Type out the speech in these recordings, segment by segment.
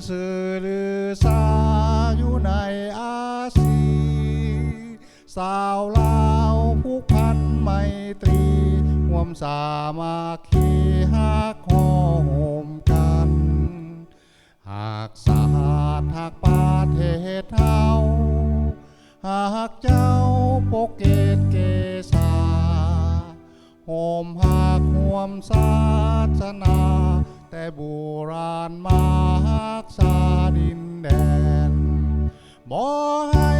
ຊື່ລືຊາຢູ່ໃນອາຊີ ຊາວລາວຜູກພັນໄມຕີ ຮ່ວມສາມັກຄີຮັກຫໍ່ໂຮມກັນ ຮັກຊາດຮັກປະເທດເຮົາ ຮັກເຈົ້າປົກເກດເກສາ ຮ່ວມຮັກຮ່ວມສາສະໜາ ແຕ່ບູຮານມາຮັກສາດິນແດນ ບໍ່ໃຫ້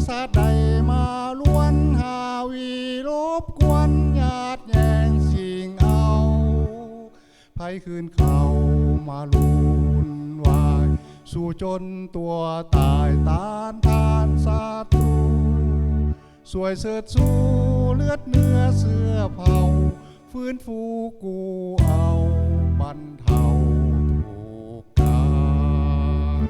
ຊາດໃດມາລວນຫາວີລົບກວນຍາດແຍ່ງຊິງເອົາ ໃຜຄືນເຂົ້າມາວຸ່ນວາຍ ສູ້ຈົນຕົວຕາຍຕ້ານທານສັດຕູ ຊ່ວຍເຊີດຊູເລືອດເນື້ອເຊື້ອເຜົ່າ ຟື້ນຟູກູ້ເອົາບັນເທົາທຸກການ.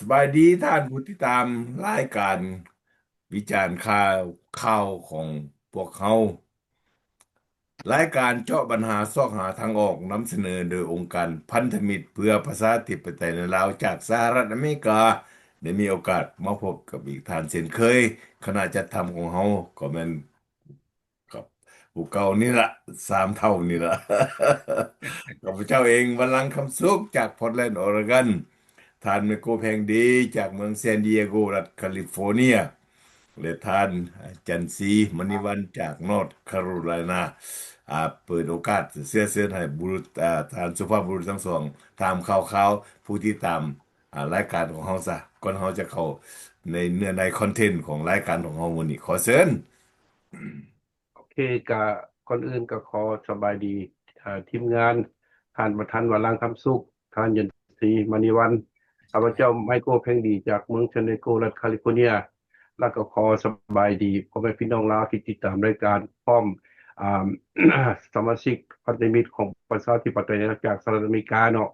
ສະບາຍດີທ່ານຜູ້ຕິດຕາມລາຍການວິຈານຂ່າວ ຂ່າວຂອງພວກເຮົາ. ລາຍການເຈາະບັນຫາຊອກຫາທາງອອກ ນຳສະເໜີໂດຍອົງການພັນທະມິດເພື່ອປະຊາທິປະໄຕໃນລາວ ຈາກສະຫະລັດອາເມລິກາ ໄດ້ມີໂອກາດມາພົບກັບອີກທ່ານເຊັ່ນເຄີຍ. ຄະນະຈັດທຳຂອງເຮົາກໍແມ່ນກັບຜູ້ເກົ່ານີ້ລະ ສາມເຖົ້ານີ້ລະ. ຂ້າພະເຈົ້າເອງ ວັນລັງ ຄຳສຸກ ຈາກ Portland Oregon, ທ່ານ ໄມໂກ ແພງດີ ຈາກເມືອງ San Diego ລັດ California ແລະ ທ່ານ ຈັນສີ ມະນີວັນ ຈາກ North Carolina ອາ ເປີດໂອກາດເຊື້ອເຊີນໃຫ້ບຸລຸດ ອາ ທ່ານສຸພາບບຸລຸດທັງສອງ ຖາມຂ່າວໆ ຜູ້ຕິດຕາມ ອາ ລາຍການຂອງເຮົາຊະ ກ່ອນເຮົາຈະເຂົ້າໃນເນື້ອໃນຄອນເທັນຂອງລາຍການຂອງເຮົາມື້ນີ້. ຂໍເຊີນ. ໂອເຄ ກະກ່ອນອື່ນກະຂໍສະບາຍດີ ເອີ ທີມງານ ທ່ານປະທານວັນລັງ ຄຳສຸກ, ທ່ານ ຢັນສີ ມະນີວັນ, ຂ້າພະເຈົ້າ ໄມໂກ ແພງດີ ຈາກເມືອງ San Diego ລັດ California ແລ້ວກໍຂໍສະບາຍດີພໍ່ແມ່ພີ່ນ້ອງລາວທີ່ຕິດຕາມລາຍການ ພ້ອມ ອາ ສະມາຊິກພັນທະມິດຂອງປະຊາທິປະໄຕ ຈາກສະຫະລັດອາເມລິກາເນາະ.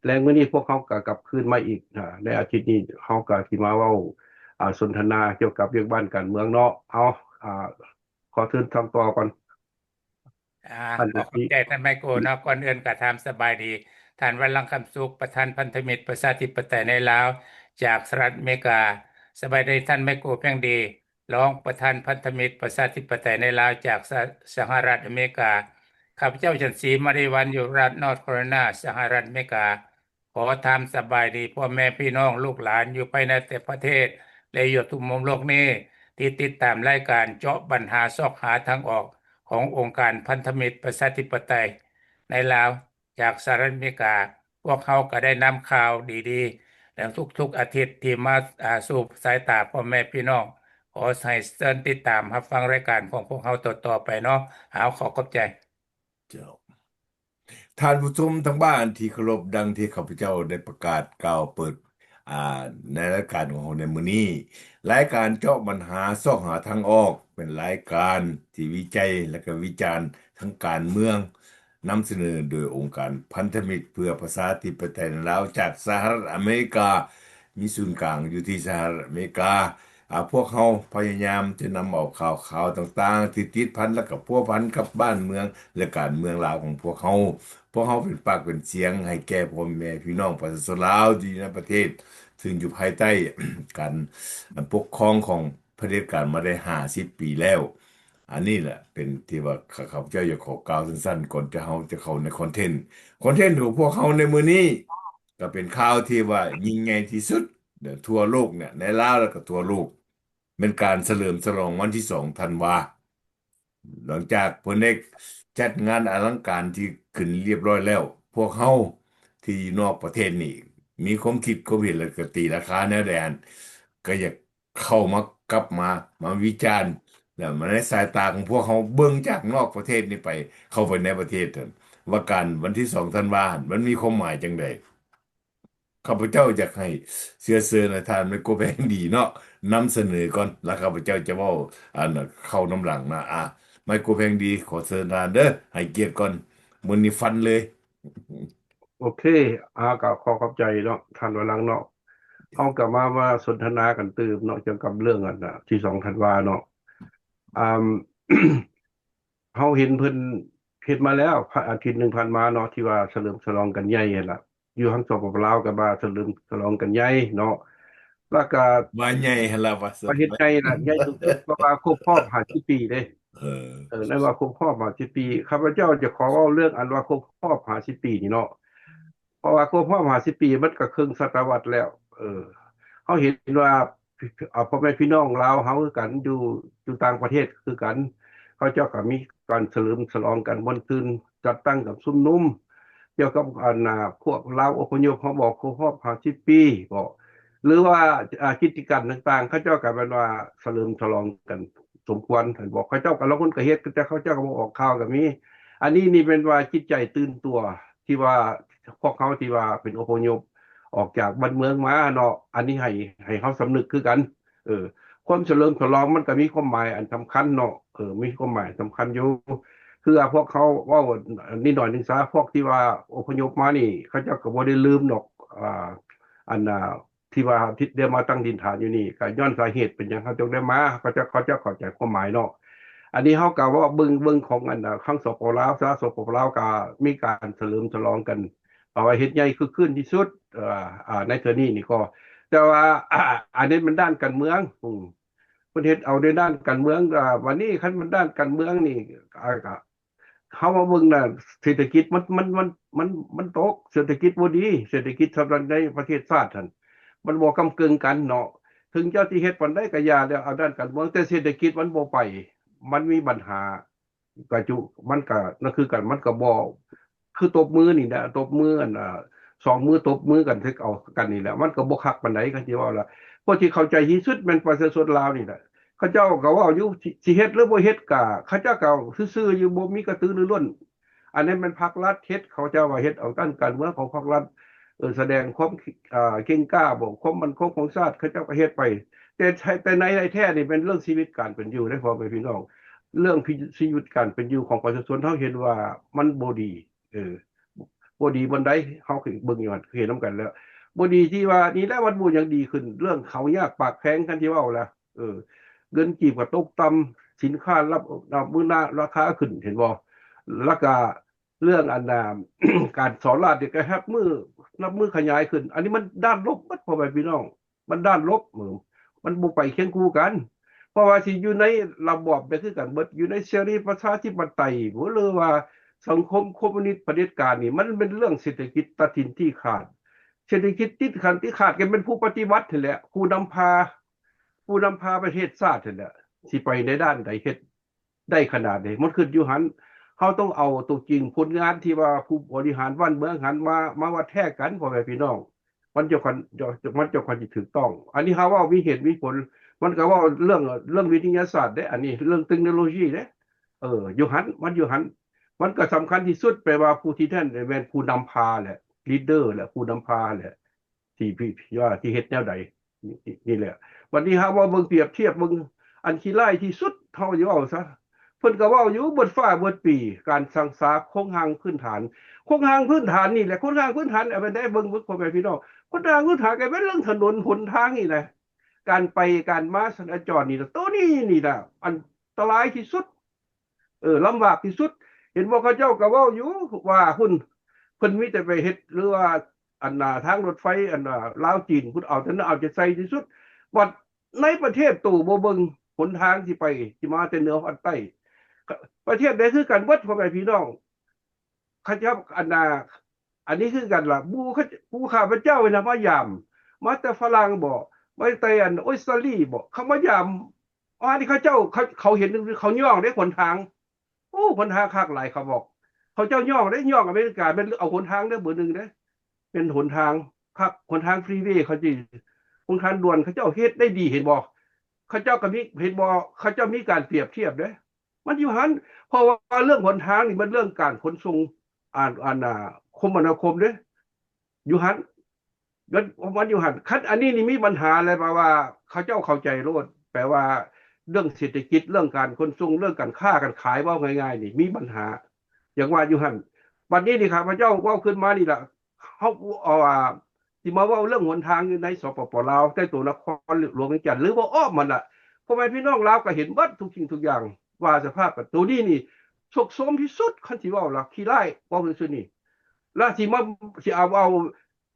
ແລະ ມື້ນີ້ພວກເຮົາກໍກັບຄືນມາອີກ ອາ ໃນອາທິດນີ້ ເຮົາກໍຊິມາເວົ້າ ອາ ສົນທະນາກ່ຽວກັບວຽກບ້ານການເມືອງເນາະ. ເອົາ ອາ ຂໍເຊີນທ່ານຕໍ່ກ່ອນ. ອາ ຂໍຂອບໃຈທ່ານໄມໂກເນາະ. ກ່ອນອື່ນກໍຖາມສະບາຍດີທ່ານ ວັນລັງ ຄຳສຸກ, ປະທານພັນທະມິດປະຊາທິປະໄຕໃນລາວ ຈາກສະຫະລັດອາເມລິກາ. ສະບາຍດີທ່ານໄມໂກ ແພງດີ, ລອງປະທານພັນທະມິດປະຊາທິປະໄຕໃນລາວ ຈາກສະ ສະຫະລັດອາເມລິກາ. ຂ້າພະເຈົ້າ ຈັນສີ ມະນີວັນ ຢູ່ລັດ North Carolina ສະຫະລັດອາເມລິກາ. ຂໍຖາມສະບາຍດີພໍ່ແມ່ພີ່ນ້ອງລູກຫຼານຢູ່ພາຍໃນປະເທດ ແລະ ຢູ່ທົ່ວມຸມໂລກນີ້ ທີ່ຕິດຕາມລາຍການເຈາະບັນຫາຊອກຫາທາງອອກຂອງອົງການພັນທະມິດປະຊາທິປະໄຕໃນລາວ ຈາກສະຫະລັດອາເມລິກາ. ພວກເຮົາກໍໄດ້ນຳຂ່າວດີໆ ໃນທຸກໆອາທິດທີ່ມາ ອາ ສູ່ສາຍຕາພໍ່ແມ່ພີ່ນ້ອງ. ຂໍໃຫ້ເຊີນຕິດຕາມຮັບຟັງລາຍການຂອງພວກເຮົາຕໍ່ໆໄປເນາະ. ເອົາ ຂໍຂອບໃຈ. ເຈົ້າ. ທ່ານຜູ້ຊົມທາງບ້ານທີ່ເຄົາລົບ, ດັ່ງທີ່ຂ້າພະເຈົ້າໄດ້ປະກາດກ່າວເປີດ ອາ ໃນລາຍການຂອງເຮົາໃນມື້ນີ້, ລາຍການເຈາະບັນຫາຊອກຫາທາງອອກ ເປັນລາຍການທີ່ວິໄຈ ແລະ ກະວິຈານທາງການເມືອງ, ນຳສະເໜີໂດຍອົງການພັນທະມິດເພື່ອປະຊາທິປະໄຕໃນລາວ ຈາກສະຫະລັດອາເມລິກາ. ມີສູນກາງຢູ່ທີ່ສະຫະລັດອາເມລິກາ. ອາ ພວກເຮົາພະຍາຍາມຈະນຳເອົາຂ່າວຄາວຕ່າງໆທີ່ຕິດພັນ ແລະ ກໍພົວພັນກັບບ້ານເມືອງ ແລະ ການເມືອງລາວຂອງພວກເຮົາ. ພວກເຮົາເປັນປາກເປັນສຽງໃຫ້ແກ່ພໍ່ແມ່ພີ່ນ້ອງປະຊາຊົນລາວທີ່ຢູ່ໃນປະເທດ ຊຶ່ງຢູ່ພາຍໃຕ້ການປົກຄອງຂອງຜະເດັດການມາໄດ້ຫ້າສິບປີແລ້ວ. ອັນນີ້ແຫຼະເປັນທີ່ວ່າຂ້າພະເຈົ້າຢາກຂໍກ່າວສັ້ນໆ ກ່ອນຈະເຮົາຈະເຂົ້າໃນຄອນເທັນ. ຄອນເທັນຂອງພວກເຮົາໃນມື້ນີ້ ກໍເປັນຂ່າວທີ່ວ່າຍິ່ງໃຫຍ່ທີ່ສຸດ ເອີ ທົ່ວໂລກເນຍ ໃນລາວ ແລ້ວກໍທົ່ວໂລກ ແມ່ນການສະເຫຼີມສະຫຼອງວັນທີສອງທັນວາ ຫຼັງຈາກເພິ່ນໄດ້ຈັດງານອະລັງການທີ່ຂຶ້ນລຽບຮ້ອຍແລ້ວ, ພວກເຮົາທີ່ຢູ່ນອກປະເທດນີ້ ມີຄວາມຄິດຄວາມເຫັນ ແລ້ວກໍຕີລາຄາແນວໃດຫັ້ນ ກໍຢາກເຂົ້າມາ ກັບມາ ມາວິຈານ ແລ້ວມາໃນສາຍຕາຂອງພວກເຮົາ ເບິ່ງຈາກນອກປະເທດນີ້ໄປ ເຂົ້າໄປໃນປະເທດຫັ້ນ ວ່າການວັນທີສອງທັນວາຫັ້ນ ມັນມີຄວາມໝາຍຈັ່ງໃດ. ຂ້າພະເຈົ້າຢາກໃຫ້ເຊື້ອເຊີນໃຫ້ທ່ານໄມໂກແພງດີເນາະ ນຳສະເໜີກ່ອນ ແລ້ວຂ້າພະເຈົ້າຈະເວົ້າ ອັນ ເຂົ້ານຳຫຼັງນະ. ອາ ໄມໂກແພງດີ ຂໍເຊີນທ່ານເດີ ໃຫ້ກຽດກ່ອນ ມື້ນີ້ຟັນເລີຍ. ໂອເຄ ອາ ກໍຂໍຂອບໃຈເນາະ ທ່ານວາລັງເນາະ. ເຮົາກໍມາ ມາສົນທະນາກັນຕື່ມເນາະ ກ່ຽວກັບເລື່ອງອັນນະ ທີສອງທັນວາເນາະ. ອາ ເຮົາເຫັນເພິ່ນເຮັດມາແລ້ວ ອາທິດໜຶ່ງຜ່ານມາເນາະ ທີ່ວ່າສະເຫຼີມສະຫຼອງກັນໃຫຍ່ຫັ້ນລະ ຢູ່ທາງ ສປປ ລາວ ກໍວ່າສະເຫຼີມສະຫຼອງກັນໃຫຍ່ເນາະ ແລ້ວກໍ ວ່າໃຫຍ່ຫັ້ນລະ ວ່າ ວ່າເຮັດໃຫຍ່ລະ ໃຫຍ່ສຸດໆ ເພາະວ່າຄົບຮອບຫ້າສິບປີເດ້. ເອີ ເອີ ນັ້ນວ່າຄົບຮອບຫ້າສິບປີ ຂ້າພະເຈົ້າຈະຂໍເວົ້າເລື່ອງອັນວ່າຄົບຮອບຫ້າສິບປີນີ້ເນາະ ເພາະວ່າຄົບຮອບຫ້າສິບປີ ມັນກໍເຄິ່ງສະຕະວັດແລ້ວ. ເອີ ເຮົາເຫັນວ່າ ອາ ພໍ່ແມ່ພີ່ນ້ອງລາວເຮົາຄືກັນ ຢູ່ ຢູ່ຕ່າງປະເທດຄືກັນ ເຂົາເຈົ້າກໍມີການສະເຫຼີມສະຫຼອງກັນ ມ່ວນຊື່ນ ຈັດຕັ້ງການຊຸມນຸມ ກ່ຽວກັບອັນນາ ພວກລາວອົບພະຍົບ ເຮົາບອກຄົບຮອບຫ້າສິບປີບໍ ຫຼືວ່າ ອາ ກິດຈະກຳຕ່າງໆ ເຂົາເຈົ້າກໍແມ່ນວ່າສະເຫຼີມສະຫຼອງກັນສົມຄວນ ເຫັນບໍ່? ເຂົາເຈົ້າກໍ ລາງຄົນກໍເຮັດ ແຕ່ເຂົາເຈົ້າກໍບໍ່ອອກຂ່າວກໍມີ. ອັນນີ້ນີ້ແມ່ນວ່າຈິດໃຈຕື່ນຕົວ ທີ່ວ່າພວກເຮົາທີ່ວ່າເປັນອົບພະຍົບອອກຈາກບ້ານເມືອງມາເນາະ ອັນນີ້ໃຫ້ ໃຫ້ເຮົາສຳນຶກຄືກັນ. ເອີ ຄວາມສະເຫຼີມສະຫຼອງມັນກໍມີຄວາມໝາຍອັນສຳຄັນເນາະ ເອີ ມີຄວາມໝາຍສຳຄັນຢູ່. ຄືວ່າພວກເຮົາເວົ້ານິດໜ້ອຍໜຶ່ງຊະ ພວກທີ່ວ່າອົບພະຍົບມານີ້ ເຂົາເຈົ້າກໍບໍ່ໄດ້ລືມດອກ ອາ ອັນນາ ທີ່ວ່າທີ່ໄດ້ມາຕັ້ງຖິ່ນຖານຢູ່ນີ້ ກໍຍ້ອນສາເຫດເປັນຫຍັງເຂົາຈຶ່ງໄດ້ມາ ເຂົາເຈົ້າ ເຂົາເຈົ້າເຂົ້າໃຈຄວາມໝາຍເນາະ. ອັນນີ້ເຮົາກໍເວົ້າເບິ່ງ ເບິ່ງຂອງອັນນາ ທາງ ສປປ ລາວຊະ ສປປ ລາວກໍມີການສະເຫຼີມສະຫຼອງກັນ ເອົາໄວ້ເຮັດໃຫຍ່ຄຶກຄື້ນທີ່ສຸດ ເອີ ອາ ໃນເທື່ອນີ້ນີ້ກໍ ແຕ່ວ່າ ອາ ອັນນີ້ມັນດ້ານການເມືອງ ອືມ ເພິ່ນເຮັດເອົາໃນດ້ານການເມືອງ ອາ ບັດນີ້ຄັນມັນດ້ານການເມືອງນີ້ ອາ ກະ ເຮົາມາເບິ່ງນະ ເສດຖະກິດມັນ ມັນ ມັນ ມັນ ມັນຕົກ ເສດຖະກິດບໍ່ດີ ເສດຖະກິດສຳລັບໃນປະເທດຊາດຫັ້ນ ມັນບໍ່ກຳເກິ່ງກັນເນາະ. ເຖິງເຈົ້າຊິເຮັດປານໃດກໍຢ່າແລ້ວ ເອົາດ້ານການເມືອງ ແຕ່ເສດຖະກິດມັນບໍ່ໄປ ມັນມີບັນຫາ ກະຈຸ ມັນກະ ນັ້ນຄືກັນ ມັນກະບໍ່ ຄືຕົບມືນີ້ແຫຼະ ຕົບມືອັນ ອາ ສອງມືຕົບມືກັນ ເທັກເອົາກັນນີ້ແຫຼະ ມັນກໍບໍ່ຄັກປານໃດ ຄັນຊິເວົ້າລະ ຜູ້ທີ່ເຂົ້າໃຈທີ່ສຸດແມ່ນປະຊາຊົນລາວນີ້ແຫຼະ. ເຂົາເຈົ້າກໍເວົ້າຢູ່ ຊິ ຊິເຮັດຫຼືບໍ່ເຮັດກະ ເຂົາເຈົ້າກໍຊື່ໆຢູ່ ບໍ່ມີກະຕືລືລົ້ນ. ອັນນີ້ແມ່ນພັກລັດເຮັດ ເຂົາເຈົ້າວ່າເຮັດເອົາດ້ານການເມືອງຂອງພັກລັດ ເອີ ສະແດງຄວາມ ອາ ເກັ່ງກ້າບໍ ຄວາມໝັ້ນຄົງຂອງຊາດ ເຂົາເຈົ້າກໍເຮັດໄປ. ແຕ່ ແຕ່ໃນ ໃນແທ້ນີ້ແມ່ນເລື່ອງຊີວິດການເປັນຢູ່ເດ້ ພໍ່ແມ່ພີ່ນ້ອງ ເລື່ອງ ຊີວິດການເປັນຢູ່ຂອງປະຊາຊົນ ເຮົາເຫັນວ່າມັນບໍ່ດີ ເອີ ບໍ່ດີບ່ອນໃດ ເຮົາກໍເບິ່ງຢູ່ຫັ້ນ ເຫັນນຳກັນແລ້ວ ບໍ່ດີທີ່ວ່ານີ້ແຫຼະ ມັນບໍ່ຫຍັງດີຂຶ້ນ ເລື່ອງເຂົ້າຍາກປາກແພງ ຄັນຊິເວົ້າລະ ເອີ ເງິນກີບກໍຕົກຕ່ຳ ສິນຄ້າລາບ ລາບມື້ໜ້າລາຄາຂຶ້ນ ເຫັນບໍ່? ແລ້ວກະເລື່ອງອັນນາ ການສໍ້ລາດນີ້ກໍນັບມື້ ນັບມື້ຂະຫຍາຍຂຶ້ນ ອັນນີ້ມັນດ້ານລົບໝົດ ພໍ່ແມ່ພີ່ນ້ອງ. ມັນດ້ານລົບ ເອີ ມັນບໍ່ໄປຄຽງຄູ່ກັນ ເພາະວ່າຊິຢູ່ໃນລະບອບໃດຄືກັນເບິດ ຢູ່ໃນເສລີປະຊາທິປະໄຕບໍ ຫຼືວ່າສັງຄົມຄອມມູນິດຜະເດັດການນີ້ ມັນເປັນເລື່ອງເສດຖະກິດຕັດຖິ່ນຊີ້ຂາດ ເສດຖະກິດຕິດຂັນຕິຂາດກໍແມ່ນຜູ້ປະຕິວັດຫັ້ນແຫຼະ ຜູ້ນຳພາ ຜູ້ນຳພາປະເທດຊາດຫັ້ນແຫຼະ ຊິໄປໃນດ້ານໃດ ເຮັດ ໄດ້ຂະໜາດໃດ ມັນຂຶ້ນຢູ່ຫັ້ນ ເຮົາຕ້ອງເອົາຕົວຈິງ ຜົນງານທີ່ວ່າຜູ້ບໍລິຫານບ້ານເມືອງຫັ້ນມາ ມາວັດແທກກັນ ພໍ່ແມ່ພີ່ນ້ອງ ມັນຈັ່ງ ມັນຈັ່ງຄ່ອຍຊິຖືກຕ້ອງ. ອັນນີ້ເຮົາເວົ້າມີເຫດມີຜົນ ມັນກໍເວົ້າເລື່ອງ ເລື່ອງວິທະຍາສາດເດ້ ອັນນີ້ເລື່ອງເຕັກໂນໂລຊີເດ້ ເອີ ຢູ່ຫັ້ນ ມັນຢູ່ຫັ້ນ ມັນກໍສຳຄັນທີ່ສຸດ ແປວ່າຜູ້ທີ່ແທ້ແມ່ນຜູ້ນຳພາແຫຼະ ລີດເດີແຫຼະ ຜູ້ນຳພາແຫຼະ ທີ່ ທີ່ ທີ່ວ່າທີ່ເຮັດແນວໃດ ນີ້ ນີ້ແຫຼະ. ບັດນີ້ເຮົາມາເບິ່ງປຽບທຽບເບິ່ງ ອັນຂີ້ຮ້າຍທີ່ສຸດ ເຮົາຊິເວົ້າຊະ ເພິ່ນກໍເວົ້າຢູ່ເບິດຟ້າເບິດປີ ການສ້າງສາໂຄງຮ່າງພື້ນຖານ ໂຄງຮ່າງພື້ນຖານນີ້ແຫຼະ ໂຄງຮ່າງພື້ນຖານ ເອົາໄປໄດ້ເບິ່ງ ເບິ່ງ ພໍ່ແມ່ພີ່ນ້ອງ ຄົນທາງ ຄົນທາງກໍແມ່ນເລື່ອງຖະໜົນຫົນທາງນີ້ແຫຼະ ການໄປການມາສັນຈອນນີ້ລະ ໂຕນີ້ນີ້ລະອັນຕະລາຍທີ່ສຸດ ເອີ ລຳບາກທີ່ສຸດ. ເຫັນບໍ່ ເຂົາເຈົ້າກໍເວົ້າຢູ່ວ່າພຸ້ນ ເພິ່ນມີແຕ່ໄປເຮັດ ຫຼືວ່າອັນນ່າທາງລົດໄຟອັນນ່າລາວຈີນ ພຸ້ນເອົາແຕ່ນັ້ນເອົາໃຈໃສ່ທີ່ສຸດ ບັດໃນປະເທດໂຕບໍ່ເບິ່ງຫົນທາງຊິໄປ ຊິມາແຕ່ເໜືອຮອດໃຕ້ ປະເທດໃດຄືກັນເບິດ ພໍ່ແມ່ພີ່ນ້ອງ. ເຂົາເຈົ້າອັນນ່າ ອັນນີ້ຄືກັນລະ ໝູ່ ໝູ່ຂ້າພະເຈົ້ານະມາຢາມ ມາແຕ່ຝຣັ່ງບໍ ມາແຕ່ອັນອົດສະຕາລີບໍ ເຂົາມາຢາມ ອັນນີ້ເຂົາເຈົ້າ ເຂົາ ເຂົາເຫັນ ເຂົາຍ້ອງເດ້ຫົນທາງ ໂອ້ ຫົນທາງຄັກຫຼາຍ ເຂົາບອກ ເຂົາເຈົ້າຍ້ອງເດ້ ຍ້ອງອາເມລິກາ ແມ່ນເອົາຫົນທາງເດີ ເບີໜຶ່ງເດ້ ແມ່ນຫົນທາງຄັກ ຫົນທາງຟຣີເວ ເຂົາຊິ ຫົນທາງດ່ວນ ເຂົາເຈົ້າເຮັດໄດ້ດີ ເຫັນບໍ່ ເຂົາເຈົ້າກໍມີ ເຫັນບໍ່ ເຂົາເຈົ້າມີການປຽບທຽບເດ້ ມັນຢູ່ຫັ້ນ ເພາະວ່າເລື່ອງຫົນທາງນີ້ມັນເລື່ອງການຂົນສົ່ງ ອັນ ອັນ ອ່າ ຄົມມະນາຄົມເດ້ ຢູ່ຫັ້ນ ມັນ ມັນຢູ່ຫັ້ນ ຄັນອັນນີ້ນີ້ມີບັນຫາແລ້ວ ແປວ່າເຂົາເຈົ້າເຂົ້າໃຈໂລດ ແປວ່າເລື່ອງເສດຖະກິດ ເລື່ອງການຂົນສົ່ງ ເລື່ອງການຄ້າການຂາຍ ເວົ້າງ່າຍໆນີ້ມີບັນຫາ ຢາກວ່າຢູ່ຫັ້ນ. ບັດນີ້ນີ້ຂ້າພະເຈົ້າເວົ້າຂຶ້ນມານີ້ລະ ເຮົາ ເອົາວ່າ ຊິມາເວົ້າເລື່ອງຫົນທາງຢູ່ໃນ ສປປ ລາວ ໃນຕົວນະຄອນຫຼວງວຽງຈັນ ຫຼືບໍ່ອ້ອມຫັ້ນລະ ພໍ່ແມ່ພີ່ນ້ອງລາວກໍເຫັນເບິດທຸກສິ່ງທຸກຢ່າງ ວ່າສະພາບໂຕນີ້ນີ້ ຊົກໂຊມທີ່ສຸດ ຄັນຊິເວົ້າລະ ຂີ້ຮ້າຍ ເວົ້າຊື່ໆນີ້ ລະຊິມາ ຊິເອົາ ເອົາ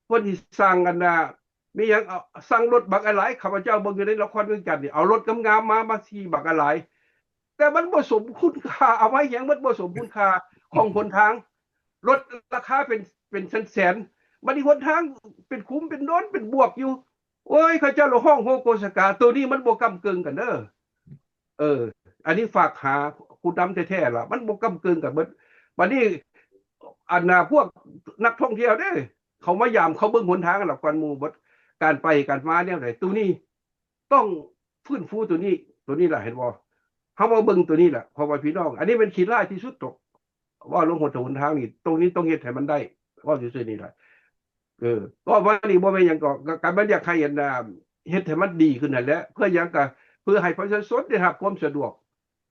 ເພິ່ນຊິສ້າງອັນນ່າ ມີຫຍັງ ເອົາ ສັ່ງລົດບັກຫຼາຍໆ ຂ້າພະເຈົ້າເບິ່ງຢູ່ໃນນະຄອນວຽງຈັນນີ້ ເອົາລົດງາມໆມາ ມາຂີ່ບັກຫຼາຍໆ ແຕ່ມັນບໍ່ສົມຄຸນຄ່າ ເອົາມາຫຍັງ ມັນບໍ່ສົມຄຸນຄ່າຂອງຫົນທາງ ລົດລາຄາເປັນ ເປັນແສນໆ ບັດນີ້ຫົນທາງເປັນຂຸມ ເປັນໂດນ ເປັນບວກຢູ່ ໂອ້ຍ ເຂົາເຈົ້າລະຮ້ອງໂຮໂກສະກາ ໂຕນີ້ມັນບໍ່ກ້ຳເກິ່ງກັນເດີ ເອີ ອັນນີ້ຝາກຫາຜູ້ນຳແທ້ໆລະ ມັນບໍ່ກ້ຳເກິ່ງກັນເບິດ ບັດນີ້ ອັນນ່າ ພວກນັກທ່ອງທ່ຽວເດ້ ເຂົາມາຢາມ ເຂົາເບິ່ງຫົນທາງລະກ່ອນໝູ່ເບິດ ການໄປການມາແນວໃດ ໂຕນີ້ຕ້ອງຟື້ນຟູໂຕນີ້ ໂຕນີ້ລະ ເຫັນບໍ່ ເຮົາມາເບິ່ງໂຕນີ້ລະ ເພາະວ່າພີ່ນ້ອງ ອັນນີ້ແມ່ນຂີ້ຮ້າຍທີ່ສຸດໂຕ ເວົ້າເລື່ອງຫົນທາງນີ້ ໂຕນີ້ຕ້ອງເຮັດໃຫ້ມັນໄດ້ ເວົ້າຊື່ໆນີ້ລະ ເອີ ເວົ້າມານີ້ບໍ່ແມ່ນຫຍັງ ກໍ ກໍ ກໍມັນຢາກໃຫ້ອັນນ່າ ເຮັດໃຫ້ມັນດີຂຶ້ນຫັ້ນແຫຼະ ເພື່ອຫຍັງ ກໍເພື່ອໃຫ້ປະຊາຊົນໄດ້ຮັບຄວາມສະດວກ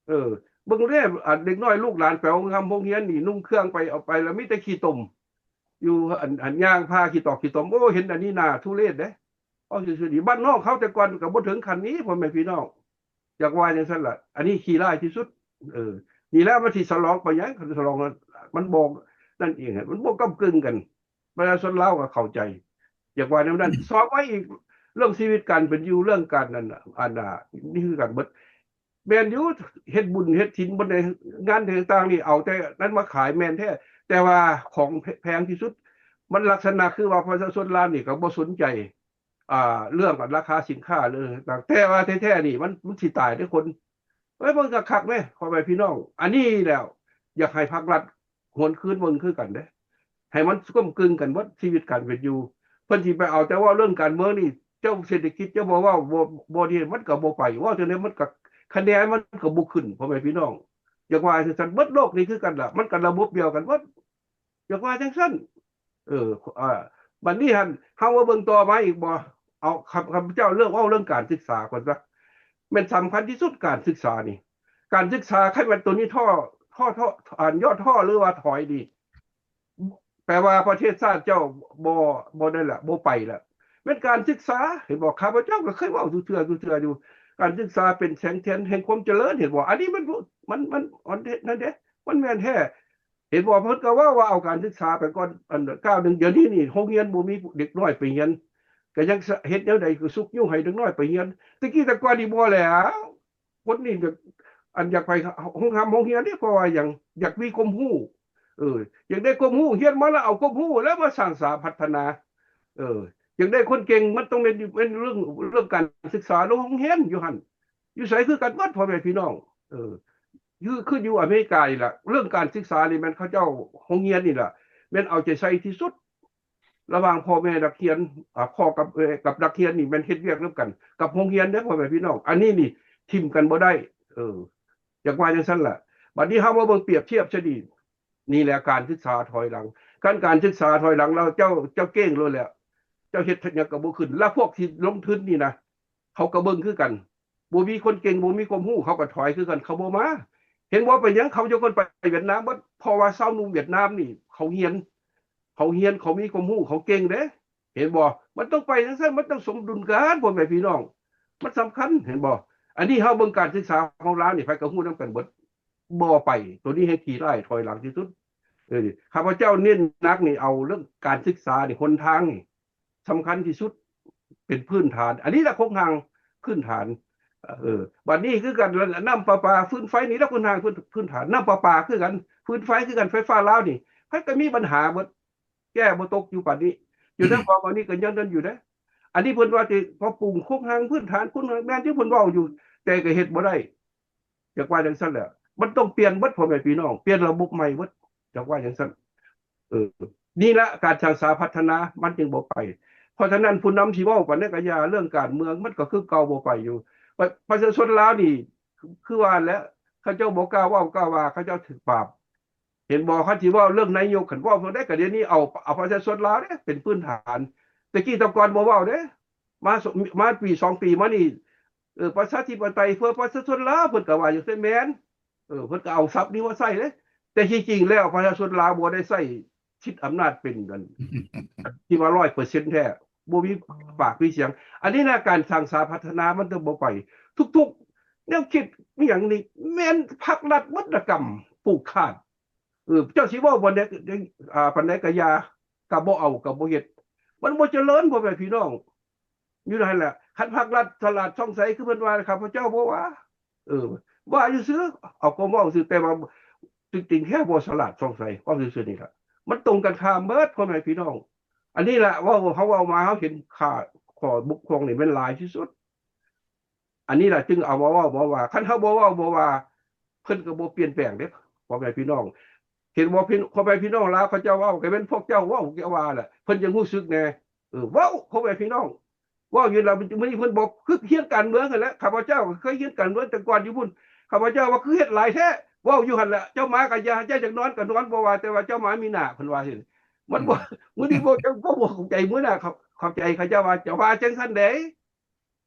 ເອີ ເບິ່ງເດ້ ອັນເດັກນ້ອຍລູກຫຼານໄປໂຮງຮຳໂຮງຮຽນນີ້ ນຸ່ງເຄື່ອງໄປ ເອົາໄປລະມີແຕ່ຂີ້ຕົມ ຢູ່ ອັນ ອັນຍ່າງຜ່າຂີ້ຕອກຂີ້ຕົມ ໂອ້ ເຫັນອັນນີ້ໜ້າທຸເຣດເດ້ ເວົ້າຊື່ໆນີ້ ບ້ານນອກເຮົາແຕ່ກ່ອນກໍບໍ່ເຖິງຂັ້ນນີ້ ພໍ່ແມ່ພີ່ນ້ອງ ຢາກວ່າຈັ່ງຊັ້ນລະ ອັນນີ້ຂີ້ຮ້າຍທີ່ສຸດ ເອີ ນີ້ແຫຼະມັນຊິສະຫຼອງໄປຫຍັງ ຄັນສະຫຼອງ ມັນບໍ່ ນັ້ນເອງ ມັນບໍ່ກ້ຳເກິ່ງກັນ ປະຊາຊົນລາວກໍເຂົ້າໃຈ ຢາກວ່າແນວນັ້ນ ສອງໄວ້ອີກ ເລື່ອງຊີວິດການເປັນຢູ່ ເລື່ອງການນັ້ນ ອັນນ່າ ນີ້ຄືກັນເບິດ ແມ່ນຢູ່ ເຮັດບຸນເຮັດສິນ ບໍ່ໄດ້ ງານຕ່າງໆນີ້ ເອົາແຕ່ນັ້ນມາຂາຍ ແມ່ນແທ້ ແຕ່ວ່າຂອງແພງທີ່ສຸດ ມັນລັກສະນະຄືວ່າປະຊາຊົນລາວນີ້ກໍບໍ່ສົນໃຈ ອ່າ ເລື່ອງລາຄາສິນຄ້າ ເລື່ອງຕ່າງໆ ແຕ່ວ່າແທ້ໆນີ້ ມັນ ມັນຊິຕາຍເດ້ຄົນ ເອີຍ ເບິ່ງຄັກໆເດ້ ພໍ່ແມ່ພີ່ນ້ອງ ອັນນີ້ແຫຼະ ຢາກໃຫ້ພາກລັດຫວນຄືນເບິ່ງຄືກັນເດ້ ໃຫ້ມັນກ້ຳກຶ່ງກັນເບິດ ຊີວິດການເປັນຢູ່ ເພິ່ນຊິໄປເອົາແຕ່ເວົ້າເລື່ອງການເມືອງນີ້ ເຈົ້າເສດຖະກິດ ເຈົ້າບໍ່ເວົ້າ ບໍ່ ບໍ່ນີ້ ມັນກໍບໍ່ໄປ ເວົ້າຈັ່ງໃດມັນກໍ ຄະແນນມັນກໍບໍ່ຂຶ້ນ ພໍ່ແມ່ພີ່ນ້ອງ ຢາກວ່າຈັ່ງຊັ້ນ ເບິດໂລກນີ້ຄືກັນລະ ມັນກໍລະບົບດຽວກັນເບິດ ຢາກວ່າຈັ່ງຊັ້ນ ເອີ ອ່າ ບັດນີ້ຫັ້ນ ເຮົາມາເບິ່ງຕໍ່ມາອີກບໍ່? ເອົາ ຂ້າພະເຈົ້າເລື່ອງ ເວົ້າເລື່ອງການສຶກສາກ່ອນຊະ ແມ່ນສຳຄັນທີ່ສຸດການສຶກສານີ້ ການສຶກສາ ຄັນແມ່ນໂຕນີ້ທໍ້ ທໍ້ ທໍ້ ອັນ ຍໍທໍ້ ຫຼືວ່າຖອຍນີ້ ແປວ່າປະເທດຊາດເຈົ້າບໍ່ ບໍ່ໄດ້ລະ ບໍ່ໄປລະ ແມ່ນການສຶກສາ ເຫັນບໍ່? ຂ້າພະເຈົ້າກໍເຄີຍເວົ້າສູ່ເທື່ອ ສູ່ເທື່ອຢູ່ ການສຶກສາເປັນແສງທຽນແຫ່ງຄວາມຈະເລີນ ເຫັນບໍ່? ອັນນີ້ມັນ ມັນ ມັນ ອັນນັ້ນເດ້ ມັນແມ່ນແທ້ ເຫັນບໍ່? ເພິ່ນກໍເວົ້າວ່າເອົາການສຶກສາໄປກ່ອນ ອັນ ກ້າວໜຶ່ງ ດຽວນີ້ນີ້ໂຮງຮຽນບໍ່ມີເດັກນ້ອຍໄປຮຽນ ກໍຍັງເຮັດແນວໃດກໍຊຸກຍູ້ໃຫ້ເດັກນ້ອຍໄປຮຽນ ແຕ່ກີ້ແຕ່ກ່ອນນີ້ບໍ່ແລ້ວ ຄົນນີ້ ອັນ ຢາກໄປໂຮງຮຳໂຮງຮຽນເດ້ ເພາະວ່າຫຍັງ? ຢາກມີຄວາມຮູ້ ເອີ ຢາກໄດ້ຄວາມຮູ້ ຮຽນມາແລ້ວເອົາຄວາມຮູ້ແລ້ວມາສ້າງສາພັດທະນາ ເອີ ຢາກໄດ້ຄົນເກັ່ງ ມັນຕ້ອງແມ່ນ ແມ່ນເລື່ອງ ເລື່ອງການສຶກສາ ໂຮງຮຽນຢູ່ຫັ້ນ ຢູ່ໃສຄືກັນໝົດ ພໍ່ແມ່ພີ່ນ້ອງ ເອີ ຄື ຄືຢູ່ອາເມລິການີ້ລະ ເລື່ອງການສຶກສານີ້ແມ່ນເຂົາເຈົ້າ ໂຮງຮຽນນີ້ລະ ແມ່ນເອົາໃຈໃສ່ທີ່ສຸດ ລະຫວ່າງພໍ່ແມ່ນັກຮຽນ ອ່າ ພໍ່ກັບ ເອີ ກັບນັກຮຽນນີ້ແມ່ນເຮັດວຽກນຳກັນ ກັບໂຮງຮຽນເດ້ ພໍ່ແມ່ພີ່ນ້ອງ ອັນນີ້ນີ້ຖິ້ມກັນບໍ່ໄດ້ ເອີ ຢາກວ່າຈັ່ງຊັ້ນລະ ບັດນີ້ເຮົາມາເບິ່ງປຽບທຽບຊະດີ ນີ້ແຫຼະການສຶກສາຖອຍຫຼັງ ຄັນການສຶກສາຖອຍຫຼັງແລ້ວ ເຈົ້າ ເຈົ້າເກັ່ງໂລດແຫຼະ ເຈົ້າເຮັດຫຍັງກໍບໍ່ຂຶ້ນ ລະພວກທີ່ລົງທຶນນີ້ນະ ເຂົາກໍເບິ່ງຄືກັນ ບໍ່ມີຄົນເກັ່ງ ບໍ່ມີຄວາມຮູ້ ເຂົາກໍຖອຍຄືກັນ ເຂົາບໍ່ມາ ເຫັນບໍ່? ເປັນຫຍັງເຂົາຈັ່ງຄົນໄປຫວຽດນາມເບິດ? ເພາະວ່າຊາວໜຸ່ມຫວຽດນາມນີ້ ເຂົາຮຽນ ເຂົາຮຽນ ເຂົາມີຄວາມຮູ້ ເຂົາເກັ່ງເດ້ ເຫັນບໍ່? ມັນຕ້ອງໄປຈັ່ງຊັ້ນ ມັນຕ້ອງສົມດຸນກັນ ພໍ່ແມ່ພີ່ນ້ອງ ມັນສຳຄັນ ເຫັນບໍ່? ອັນນີ້ເຮົາເບິ່ງການສຶກສາຂອງລາວນີ້ ໃຜກໍຮູ້ນຳກັນເບິດ ບໍ່ໄປ ໂຕນີ້ແຮ່ງຂີ້ຮ້າຍຖອຍຫຼັງທີ່ສຸດ. ເອີ ຂ້າພະເຈົ້າເນັ້ນໜັກນີ້ ເອົາເລື່ອງການສຶກສານີ້ ຫົນທາງນີ້ສຳຄັນທີ່ສຸດ ເປັນພື້ນຖານ ອັນນີ້ລະໂຄງຮ່າງພື້ນຖານ ເອີ ບັດນີ້ຄືກັນ ນ້ຳປະປາ ຟືນໄຟນີ້ລະໂຄງຮ່າງພື້ນ ພື້ນຖານ ນ້ຳປະປາຄືກັນ ຟືນໄຟຄືກັນ ໄຟຟ້າລາວນີ້ ໃຜກໍມີບັນຫາເບິດ ແກ້ບໍ່ຕົກຢູ່ປານນີ້ ຢູ່ນະຄອນບາດນີ້ກໍຍັງນັ້ນຢູ່ເດ້. ອັນນີ້ເພິ່ນວ່າຊິປັບປຸງໂຄງຮ່າງພື້ນຖານ ໂຄງຮ່າງແມ່ນທີ່ເພິ່ນເວົ້າຢູ່ ແຕ່ກໍເຮັດບໍ່ໄດ້ ຈັກວ່າຈັ່ງຊັ້ນແຫຼະ ມັນຕ້ອງປ່ຽນເບິດ ພໍ່ແມ່ພີ່ນ້ອງ ປ່ຽນລະບົບໃໝ່ເບິດ ຈັກວ່າຈັ່ງຊັ້ນ. ເອີ ນີ້ລະການສ້າງສາພັດທະນາມັນຈຶ່ງບໍ່ໄປ. ເພາະສະນັ້ນຜູ້ນຳຊິເວົ້າປານໃດກໍຢ່າ ເລື່ອງການເມືອງມັນກໍຄືເກົ່າ ບໍ່ໄປຢູ່ ປະ ປະຊາຊົນລາວນີ້ ຄືວ່າແຫຼະ ເຂົາເຈົ້າບໍ່ກ້າເວົ້າກ້າວ່າ ເຂົາເຈົ້າຖືກປາບ. ເຫັນບໍ່ ຄັນຊິເວົ້າເລື່ອງນາຍົກ ຄັນເວົ້າເທົ່າໃດກໍດຽວນີ້ເອົາ ເອົາປະຊາຊົນລາວເດ້ເປັນພື້ນຖານ ແຕ່ກີ້ແຕ່ກ່ອນບໍ່ເວົ້າເດ້ ມາ ມາປີສອງປີມານີ້ ເອີ ປະຊາທິປະໄຕເພື່ອປະຊາຊົນລາວ ເພິ່ນກໍວ່າຈັ່ງຊັ້ນແມ່ນ ເອີ ເພິ່ນກໍເອົາສັບນີ້ມາໃຊ້ເດ້ ແຕ່ທີ່ຈິງແລ້ວປະຊາຊົນລາວບໍ່ໄດ້ໃຊ້ສິດອຳນາດເປັນອັນ ທີ່ວ່າຮ້ອຍເປີເຊັນແທ້ ບໍ່ມີປາກມີສຽງ. ອັນນີ້ນະ ການສ້າງສາພັດທະນາມັນຈະບໍ່ໄປ ທຸກໆແນວຄິດອີ່ຫຍັງນີ້ແມ່ນພັກລັດໝົດລະກຳປູກຂາດ. ເອີ ເຈົ້າຊິເວົ້າປານໃດ ອາ ປານໃດກະຢ່າ ກະບໍ່ເອົາ ກະບໍ່ເຮັດ ມັນບໍ່ຈະເລີນ ພໍ່ແມ່ພີ່ນ້ອງ ຢູ່ຫັ້ນແຫຼະ. ຄັນພັກລັດສະຫຼາດຊ່ອງໃສ ຄືເພິ່ນວ່າ ຂ້າພະເຈົ້າບໍ່ວ່າ ເອີ ວ່າຊື່ໆ ເອົາຄວາມເວົ້າຊື່ ແຕ່ວ່າຈິງໆແທ້ບໍ່ສະຫຼາດຊ່ອງໃສ ເວົ້າຊື່ໆນີ້ລະ ມັນຕົງກັນຂ້າມເບິດ ພໍ່ແມ່ພີ່ນ້ອງ. ອັນນີ້ລະ ເວົ້າ ເຮົາເວົ້າມາ ເຮົາເຫັນຄ່າຂໍ້ບົກຜ່ອງນີ້ແມ່ນຫຼາຍທີ່ສຸດ. ອັນນີ້ລະຈຶ່ງເອົາມາເວົ້າ ເພາະວ່າຄັນເຮົາບໍ່ເວົ້າບໍ່ວ່າ ເພິ່ນກໍບໍ່ປ່ຽນແປງເດ້ ພໍ່ແມ່ພີ່ນ້ອງ. ເຫັນບໍ່ ພໍ່ແມ່ພີ່ນ້ອງລາວ ເຂົາເຈົ້າເວົ້າ ກໍແມ່ນພວກເຈົ້າເວົ້າ ເຈົ້າວ່າລະ ເພິ່ນຈັ່ງຮູ້ສຶກແດ່ ເອີ ເວົ້າ ພໍ່ແມ່ພີ່ນ້ອງ ເວົ້າຢູ່ລະ. ມື້ນີ້ເພິ່ນບອກ ຄືຮຽນການເມືອງຫັ້ນແຫຼະ ຂ້າພະເຈົ້າກໍເຄີຍຮຽນການເມືອງແຕ່ກ່ອນຢູ່ພຸ້ນ ຂ້າພະເຈົ້າວ່າ ຄືເຮັດຫຼາຍແທ້ ເວົ້າຢູ່ຫັ້ນແຫຼະ. ເຈົ້າມາກໍຢ່າ ເຈົ້າຢາກນອນກໍນອນ ບໍ່ວ່າ ແຕ່ວ່າເຈົ້າມາມີໜ້າ ເພິ່ນວ່າຊີ້. ມັນບໍ່ ມື້ນີ້ພວກເຈົ້າບໍ່ເຂົ້າໃຈ ມື້ໜ້າເຂົ້າໃຈ ເຂົາເຈົ້າວ່າ ເຈົ້າວ່າຈັ່ງຊັ້ນໃດ.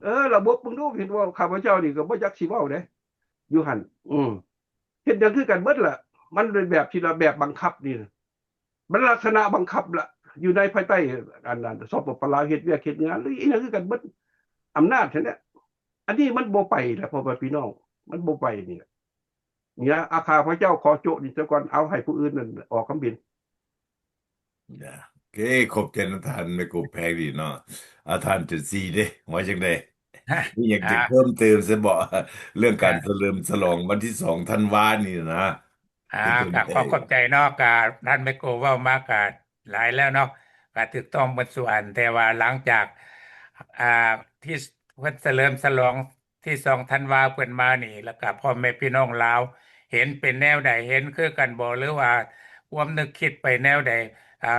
ເອີ ລະບົບເບິ່ງດູ ເຫັນວ່າຂ້າພະເຈົ້ານີ້ກໍບໍ່ຈັກຊິເວົ້າເດ້ ຢູ່ຫັ້ນ ອືມ ເຮັດຫຍັງຄືກັນເບິດລະ. ມັນເປັນແບບທີ່ລະແບບບັງຄັບນີ້ ມັນລັກສະນະບັງຄັບລະ ຢູ່ໃນພາຍໃຕ້ ອັນ ອັນ ສປປ ລາວ ເຮັດວຽກເຮັດງານ ຫຼື ອີ່ຫຍັງຄືກັນເບິດ ອຳນາດຫັ້ນແຫຼະ. ອັນນີ້ມັນບໍ່ໄປລະ ພໍ່ແມ່ພີ່ນ້ອງ ມັນບໍ່ໄປນີ້ລະ. ນີ້ລະ ອາ ຂ້າພະເຈົ້າຂໍໂຈະນີ້ຊະກ່ອນ ເອົາໃຫ້ຜູ້ອື່ນນັ້ນອອກຄຳເຫັນ. ໂອເຄ ຂອບໃຈນຳທ່ານແມ່ກົບແພງດີເນາະ. ອາ ທ່ານຈັນສີເດ້ ວ່າຈັ່ງໃດ? ມີຫຍັງຈະເພີ່ມເຕີມຊະບໍ່ ເລື່ອງການສະເຫຼີມສະຫຼອງວັນທີສອງທັນວານີ້ນະ? ອາ ກໍຂໍຂອບໃຈເນາະ ກະທ່ານແມ່ກົບເວົ້າມາກະຫຼາຍແລ້ວເນາະ ກະຖືກຕ້ອງໝົດສູ່ອັນ. ແຕ່ວ່າຫຼັງຈາກ ອາ ທີ່ເພິ່ນສະເຫຼີມສະຫຼອງ ທີສອງທັນວາເພິ່ນມານີ້ ແລ້ວກະພໍ່ແມ່ພີ່ນ້ອງລາວເຫັນເປັນແນວໃດ? ເຫັນຄືກັນບໍ່ ຫຼືວ່າຄວາມນຶກຄິດໄປແນວໃດ? ອາ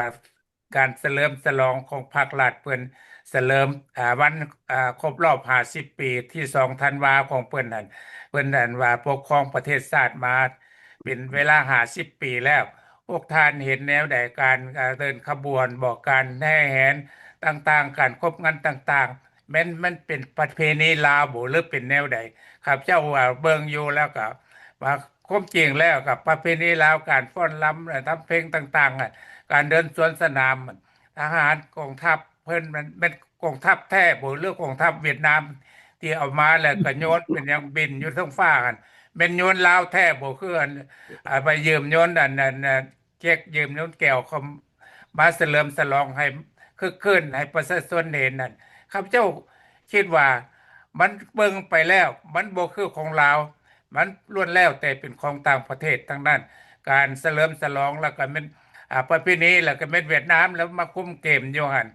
ການສະເຫຼີມສະຫຼອງຂອງພັກລັດ ເພິ່ນສະເຫຼີມ ອາ ວັນ ອາ ຄົບຮອບຫ້າສິບປີ ທີສອງທັນວາຂອງເພິ່ນນັ້ນ ເພິ່ນນັ້ນວ່າປົກຄອງປະເທດຊາດມາເປັນເວລາຫ້າສິບປີແລ້ວ. ພວກທ່ານເຫັນແນວໃດ? ການ ອາ ເດີນຂະບວນບໍ ການແຫ່ແຫນຕ່າງໆ ການຄົບງານຕ່າງໆ ແມ່ນມັນເປັນປະເພນີລາວບໍ ຫຼືເປັນແນວໃດ? ຂ້າພະເຈົ້າວ່າເບິ່ງຢູ່ແລ້ວກໍວ່າ ຄວາມຈິງແລ້ວກໍປະເພນີລາວ ການຟ້ອນລຳ ລຳເພັງຕ່າງໆ ການເດີນສວນສະໜາມ ທະຫານກອງທັບເພິ່ນ ມັນແມ່ນກອງທັບແທ້ບໍ ຫຼືກອງທັບຫວຽດນາມ ທີ່ເອົາມາແລ້ວກໍໂຍນເປັນຫຍັງບິນຢູ່ເທິງຟ້າຫັ້ນ ແມ່ນໂຍນລາວແທ້ບໍ? ຄືອັນ ອາ ໄປຢືມໂຍນອັນ ອັນ ອັນ ເຈັກຢືມໂຍນແກວເຂົາມາສະເຫຼີມສະຫຼອງໃຫ້ຄຶກຄື້ນໃຫ້ປະຊາຊົນເຫັນນັ້ນ ຂ້າພະເຈົ້າຄິດວ່າມັນເບິ່ງໄປແລ້ວ ມັນບໍ່ຄືຂອງລາວ ມັນລ້ວນແລ້ວແຕ່ເປັນຂອງຕ່າງປະເທດທັງນັ້ນ. ການສະເຫຼີມສະຫຼອງແລ້ວກໍແມ່ນ ອາ ປະເພນີ ແລ້ວກໍແມ່ນຫວຽດນາມແລ້ວມາຄຸມເກມຢູ່ຫັ້ນ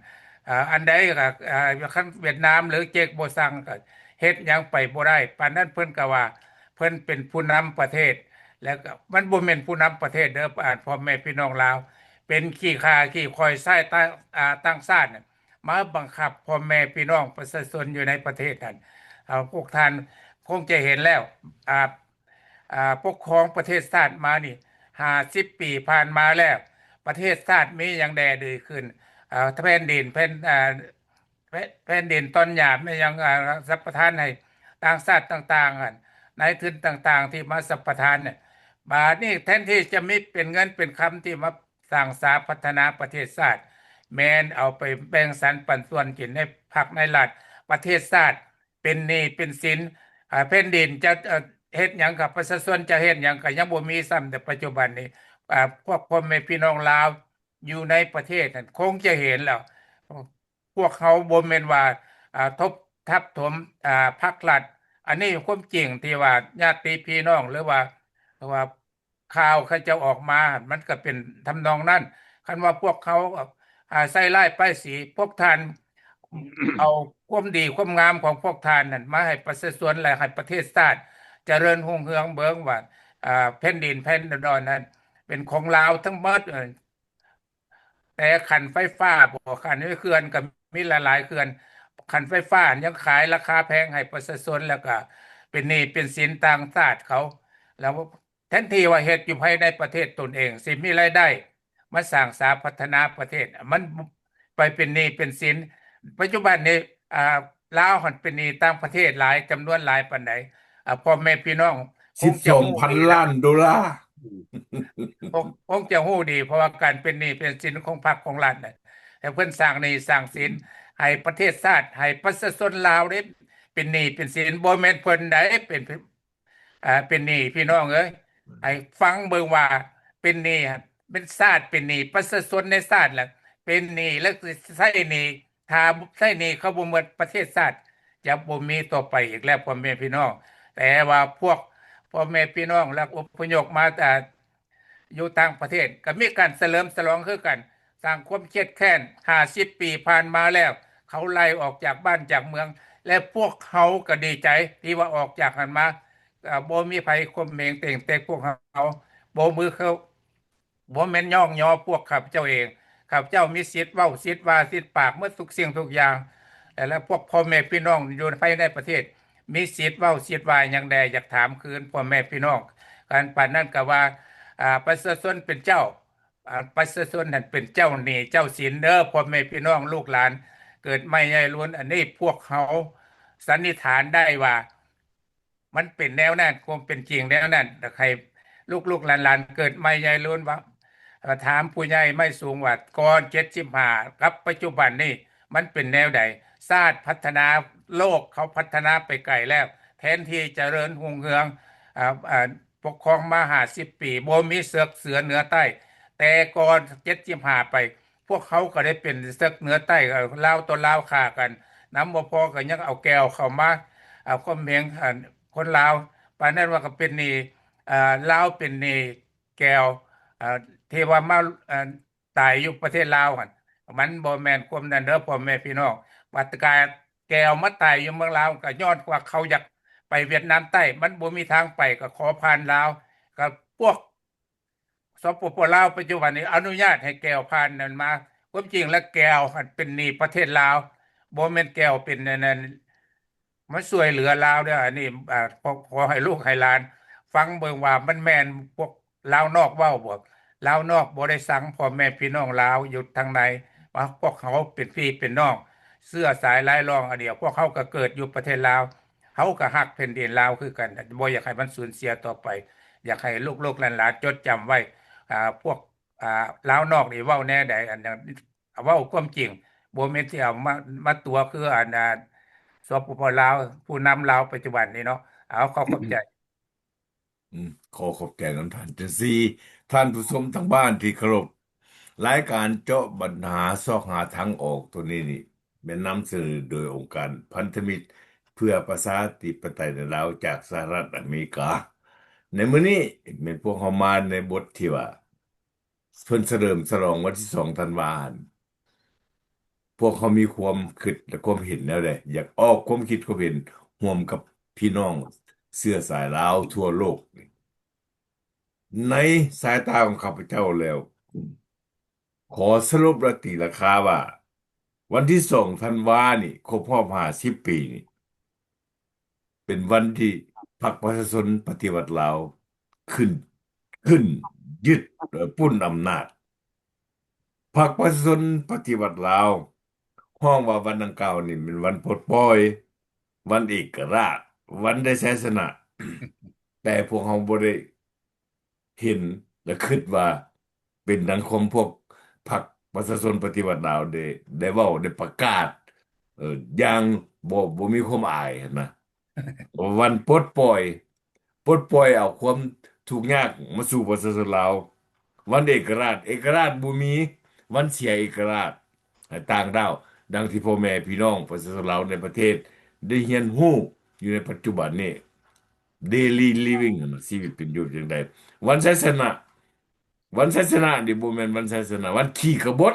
ອາ ອັນໃດກໍ ອາ ຄັນຫວຽດນາມ ຫຼື ເຈັກບໍ່ສັ່ງ ກໍເຮັດຫຍັງໄປບໍ່ໄດ້. ປານນັ້ນເພິ່ນກໍວ່າ ເພິ່ນເປັນຜູ້ນຳປະເທດ ແລ້ວກໍມັນບໍ່ແມ່ນຜູ້ນຳປະເທດເດີ ອາ ພໍ່ແມ່ພີ່ນ້ອງລາວ ເປັນຂີ້ຂ້າຂີ້ຂ້ອຍຊາຍຕ່າງ ອາ ຕ່າງຊາດ ມາບັງຄັບພໍ່ແມ່ພີ່ນ້ອງປະຊາຊົນຢູ່ໃນປະເທດນັ້ນ. ເອົາ ພວກທ່ານຄົງຈະເຫັນແລ້ວ ອາ ອາ ປົກຄອງປະເທດຊາດມານີ້ ຫ້າສິບປີຜ່ານມາແລ້ວ ປະເທດຊາດມີຫຍັງແດ່ດີຂຶ້ນ? ອາ ແຜ່ນດິນ ແຜ່ນ ອາ ແຜ່ນ ແຜ່ນດິນຕອນຫຍາບແມ່ນຫຍັງ ອາ ສຳປະທານໃຫ້ຕ່າງຊາດຕ່າງໆ ອັນ ນາຍທຶນຕ່າງໆ ທີ່ມາສຳປະທານນີ້ ບາດນີ້ແທນທີ່ຈະມີເປັນເງິນເປັນຄຳທີ່ມາສ້າງສາພັດທະນາປະເທດຊາດ ແມ່ນເອົາໄປແບ່ງສັນປັນສ່ວນກິນໃນພັກໃນລັດ ປະເທດຊາດ ເປັນໜີ້ເປັນສິນ ອາ ແຜ່ນດິນຈະ ເອີ ເຮັດຫຍັງກັບປະຊາຊົນ ຈະເຮັດຫຍັງກໍຍັງບໍ່ມີຊ້ຳ ແຕ່ປັດຈຸບັນນີ້ ອາ ພວກພໍ່ແມ່ພີ່ນ້ອງລາວຢູ່ໃນປະເທດນັ້ນຄົງຈະເຫັນແລ້ວ ພວກເຮົາບໍ່ແມ່ນວ່າ ອາ ທົບ ທັບຖົມ ອາ ພັກລັດ ອັນນີ້ຄວາມຈິງທີ່ວ່າຍາດຕິພີ່ນ້ອງ ຫຼືວ່າ ຫຼືວ່າ ຂ່າວເຂົາເຈົ້າອອກມາ ມັນກໍເປັນທຳນອງນັ້ນ. ຄັນວ່າພວກເຂົາ ອາ ໃສ່ຮ້າຍປ້າຍສີ ພວກທ່ານ ເອົາຄວາມດີຄວາມງາມຂອງພວກທ່ານນັ້ນມາໃຫ້ປະຊາຊົນ ແລະ ໃຫ້ປະເທດຊາດຈະເລີນຮຸ່ງເຮືອງ ເບິ່ງວ່າ ອາ ແຜ່ນດິນແຜ່ນດອນນັ້ນເປັນຂອງລາວທັງໝົດ ເອີ ແຕ່ຂັນໄຟຟ້າບໍ ຂັນເຂື່ອນກໍມີຫຼາຍໆເຂື່ອນ ຂັນໄຟຟ້າຍັງຂາຍລາຄາແພງໃຫ້ປະຊາຊົນ ແລ້ວກໍເປັນໜີ້ເປັນສິນຕ່າງຊາດເຂົາ ແລ້ວ ແທນທີ່ວ່າເຮັດຢູ່ພາຍໃນປະເທດຕົນເອງ ຊິມີລາຍໄດ້ມາສ້າງສາພັດທະນາປະເທດ ມັນໄປເປັນໜີ້ເປັນສິນ. ປັດຈຸບັນນີ້ ອາ ລາວຫັ້ນເປັນໜີ້ຕ່າງປະເທດຫຼາຍ ຈຳນວນຫຼາຍປານໃດ? ອາ ພໍ່ແມ່ພີ່ນ້ອງຄົງຈະຮູ້ດີ ສິບສອງພັນລ້ານໂດລາ ຄົງ ຄົງຈະຮູ້ດີ ເພາະວ່າການເປັນໜີ້ເປັນສິນຂອງພັກຂອງລັດນະ ໃຫ້ເພິ່ນສ້າງໜີ້ສ້າງສິນໃຫ້ປະເທດຊາດ ໃຫ້ປະຊາຊົນລາວເດ້ ເປັນໜີ້ເປັນສິນ ບໍ່ແມ່ນເພິ່ນໃດເປັນ ອ່າ ເປັນໜີ້ ພີ່ນ້ອງເອີຍ ໃຫ້ຟັງເບິ່ງວ່າເປັນໜີ້ ເປັນຊາດເປັນໜີ້ ປະຊາຊົນໃນຊາດລະເປັນໜີ້ ແລະ ຊິໃຊ້ໜີ້ ຖ້າໃຊ້ໜີ້ເຂົາບໍ່ໝົດ ປະເທດຊາດຈະບໍ່ມີຕໍ່ໄປອີກແລ້ວ ພໍ່ແມ່ພີ່ນ້ອງ. ແຕ່ວ່າພວກພໍ່ແມ່ພີ່ນ້ອງ ແລະ ອົບພະຍົບມາ ອ່າ ຢູ່ຕ່າງປະເທດ ກໍມີການສະເຫຼີມສະຫຼອງຄືກັນ. ສ້າງຄວາມຄຽດແຄ້ນ ຫ້າສິບປີຜ່ານມາແລ້ວ ເຂົາໄລ່ອອກຈາກບ້ານຈາກເມືອງ ແລະ ພວກເຮົາກໍດີໃຈທີ່ວ່າອອກຈາກຫັ້ນມາ ເອີ ບໍ່ມີໃຜຂົ່ມເຫງເຕ່ງເຕັກພວກເຮົາ ໂບກມືເຂົາ ບໍ່ແມ່ນຍ້ອງຍໍພວກຂ້າພະເຈົ້າເອງ. ຂ້າພະເຈົ້າມີສິດເວົ້າ ສິດວ່າ ສິດປາກໝົດທຸກສິ່ງທຸກຢ່າງ ແລະ ພວກພໍ່ແມ່ພີ່ນ້ອງຢູ່ພາຍໃນປະເທດ ມີສິດເວົ້າ ສິດວ່າຫຍັງແດ່ ຢາກຖາມຄືນພໍ່ແມ່ພີ່ນ້ອງ. ການປານນັ້ນກໍວ່າ ອາ ປະຊາຊົນເປັນເຈົ້າ ອາ ປະຊາຊົນຫັ້ນເປັນເຈົ້າໜີ້ເຈົ້າສິນເດີ ພໍ່ແມ່ພີ່ນ້ອງ ລູກຫຼານເກີດໃໝ່ໃຫຍ່ລຸນ. ອັນນີ້ພວກເຮົາສັນນິຖານໄດ້ວ່າ ມັນເປັນແນວນັ້ນ ຄວາມເປັນຈິງແນວນັ້ນ. ຢາກໃຫ້ລູກໆຫຼານໆເກີດໃໝ່ໃຫຍ່ລຸນວ່າ ເອີ ຖາມຜູ້ໃຫຍ່ໄມ້ສູງວ່າ ກ່ອນເຈັດສິບຫ້າກັບປັດຈຸບັນນີ້ ມັນເປັນແນວໃດ? ຊາດພັດທະນາ ໂລກເຂົາພັດທະນາໄປໄກແລ້ວ ແທນທີ່ຈະເລີນຮຸ່ງເຮືອງ ອາ ອາ ປົກຄອງມາຫ້າສິບປີ ບໍ່ມີເສິກເສືອເໜືອໃຕ້ ແຕ່ກ່ອນເຈັດສິບຫ້າໄປ ພວກເຂົາກໍໄດ້ເປັນເສິກເໜືອໃຕ້ ເອີ ລາວຕໍ່ລາວຂ້າກັນ ນຳບໍ່ພໍກໍຍັງເອົາແກວເຂົ້າມາ ເອົາຄວາມເຫັນ ອັນ ຄົນລາວ ປານນັ້ນວ່າກໍເປັນໜີ້ ເອີ ລາວເປັນໜີ້ແກວ ເອີ ທີ່ວ່າມາ ເອີ ຕາຍຢູ່ປະເທດລາວຫັ້ນ ມັນບໍ່ແມ່ນຄວາມນັ້ນເດີ ພໍ່ແມ່ພີ່ນ້ອງ. ວ່າການແກວມາຕາຍຢູ່ເມືອງລາວ ກໍຍ້ອນວ່າເຂົາຢາກໄປຫວຽດນາມໃຕ້ ມັນບໍ່ມີທາງໄປ ກໍຂໍຜ່ານລາວ ກໍພວກ ສປປ ລາວ ປັດຈຸບັນນີ້ອະນຸຍາດໃຫ້ແກວຜ່ານນັ້ນມາ. ຄວາມຈິງແລ້ວແກວຫັ້ນເປັນໜີ້ປະເທດລາວ ບໍ່ແມ່ນແກວເປັນອັນນັ້ນ ມາຊ່ວຍເຫຼືອລາວເດີ. ອັນນີ້ ອາ ຂໍ ຂໍໃຫ້ລູກໃຫ້ຫຼານຟັງເບິ່ງວ່າມັນແມ່ນພວກລາວນອກເວົ້າບໍ່? ລາວນອກບໍ່ໄດ້ສັງພໍ່ແມ່ພີ່ນ້ອງລາວຢູ່ທາງໃນ ວ່າພວກເຮົາເປັນພີ່ເປັນນ້ອງ ເຊື້ອສາຍລາຍລອງອັນດຽວ. ພວກເຮົາກໍເກີດຢູ່ປະເທດລາວ ເຮົາກໍຮັກແຜ່ນດິນລາວຄືກັນ ບໍ່ຢາກໃຫ້ມັນສູນເສຍຕໍ່ໄປ. ຢາກໃຫ້ລູກໆຫຼານໆຈົດຈຳໄວ້ ອາ ພວກ ອາ ລາວນອກນີ້ເວົ້າແນວໃດ ອັນນັ້ນ ເວົ້າຄວາມຈິງ ບໍ່ແມ່ນຊິເອົາມາ ມາຕົວະຄືອັນ ອາ ສປປ ລາວ ຜູ້ນຳລາວປັດຈຸບັນນີ້ເນາະ. ເອົາ ຂໍຂອບໃຈ. ອືມ ຂໍຂອບໃຈນຳທ່ານ. ຈັ່ງຊີ້ ທ່ານຜູ້ຊົມທາງບ້ານທີ່ເຄົາລົບ, ລາຍການເຈາະບັນຫາຊອກຫາທາງອອກໂຕນີ້ນີ້ ແມ່ນນຳສະເໜີໂດຍອົງການພັນທະມິດເພື່ອປະຊາທິປະໄຕໃນລາວ ຈາກສະຫະລັດອາເມລິກາ. ໃນມື້ນີ້ແມ່ນພວກເຮົາມາໃນບົດທີ່ວ່າ ເພິ່ນສະເຫຼີມສະຫຼອງວັນທີສອງທັນວາ ພວກເຮົາມີຄວາມຄິດ ແລະ ຄວາມເຫັນແນວໃດ? ຢາກອອກຄວາມຄິດຄວາມເຫັນຮ່ວມກັບພີ່ນ້ອງເຊື້ອສາຍລາວທົ່ວໂລກ. ໃນສາຍຕາຂອງຂ້າພະເຈົ້າແລ້ວ ຂໍສະຫຼຸບ ແລະ ຕີລາຄາວ່າ ວັນທີສອງທັນວານີ້ ຄົບຮອບຫ້າສິບປີນີ້ ເປັນວັນທີ່ພັກປະຊາຊົນປະຕິວັດລາວຂຶ້ນ ຂຶ້ນຍຶດ ແລະ ປຸ້ນອຳນາດ. ພັກປະຊາຊົນປະຕິວັດລາວ ຮ້ອງວ່າວັນດັ່ງກ່າວນີ້ແມ່ນວັນປົດປ່ອຍ, ວັນເອກະລາດ, ວັນໄດ້ໄຊຊະນະ, ແຕ່ພວກເຮົາບໍ່ໄດ້ເຫັນ ແລະ ຄິດວ່າເປັນດັ່ງຄວາມພວກພັກ ປະຊາຊົນປະຕິວັດລາວໄດ້ ໄດ້ເວົ້າ ໄດ້ປະກາດ ເອີ ຢ່າງບໍ່ ບໍ່ມີຄວາມອາຍຫັ້ນນະ ວັນປົດປ່ອຍ ປົດປ່ອຍເອົາຄວາມທຸກຍາກມາສູ່ປະຊາຊົນລາວ, ວັນເອກະລາດ ເອກະລາດບໍ່ມີ, ວັນເສຍເອກະລາດໃຫ້ຕ່າງດ້າວ, ດັ່ງທີ່ພໍ່ແມ່ພີ່ນ້ອງປະຊາຊົນລາວໃນປະເທດໄດ້ຮຽນຮູ້ຢູ່ໃນປັດຈຸບັນນີ້ daily living ຫັ້ນນະ ຊີວິດເປັນຢູ່ຈັ່ງໃດ. ວັນໄຊຊະນະ ວັນໄຊຊະນະນີ້ບໍ່ແມ່ນວັນໄຊຊະນະ, ວັນຂີ້ຂະບົດ.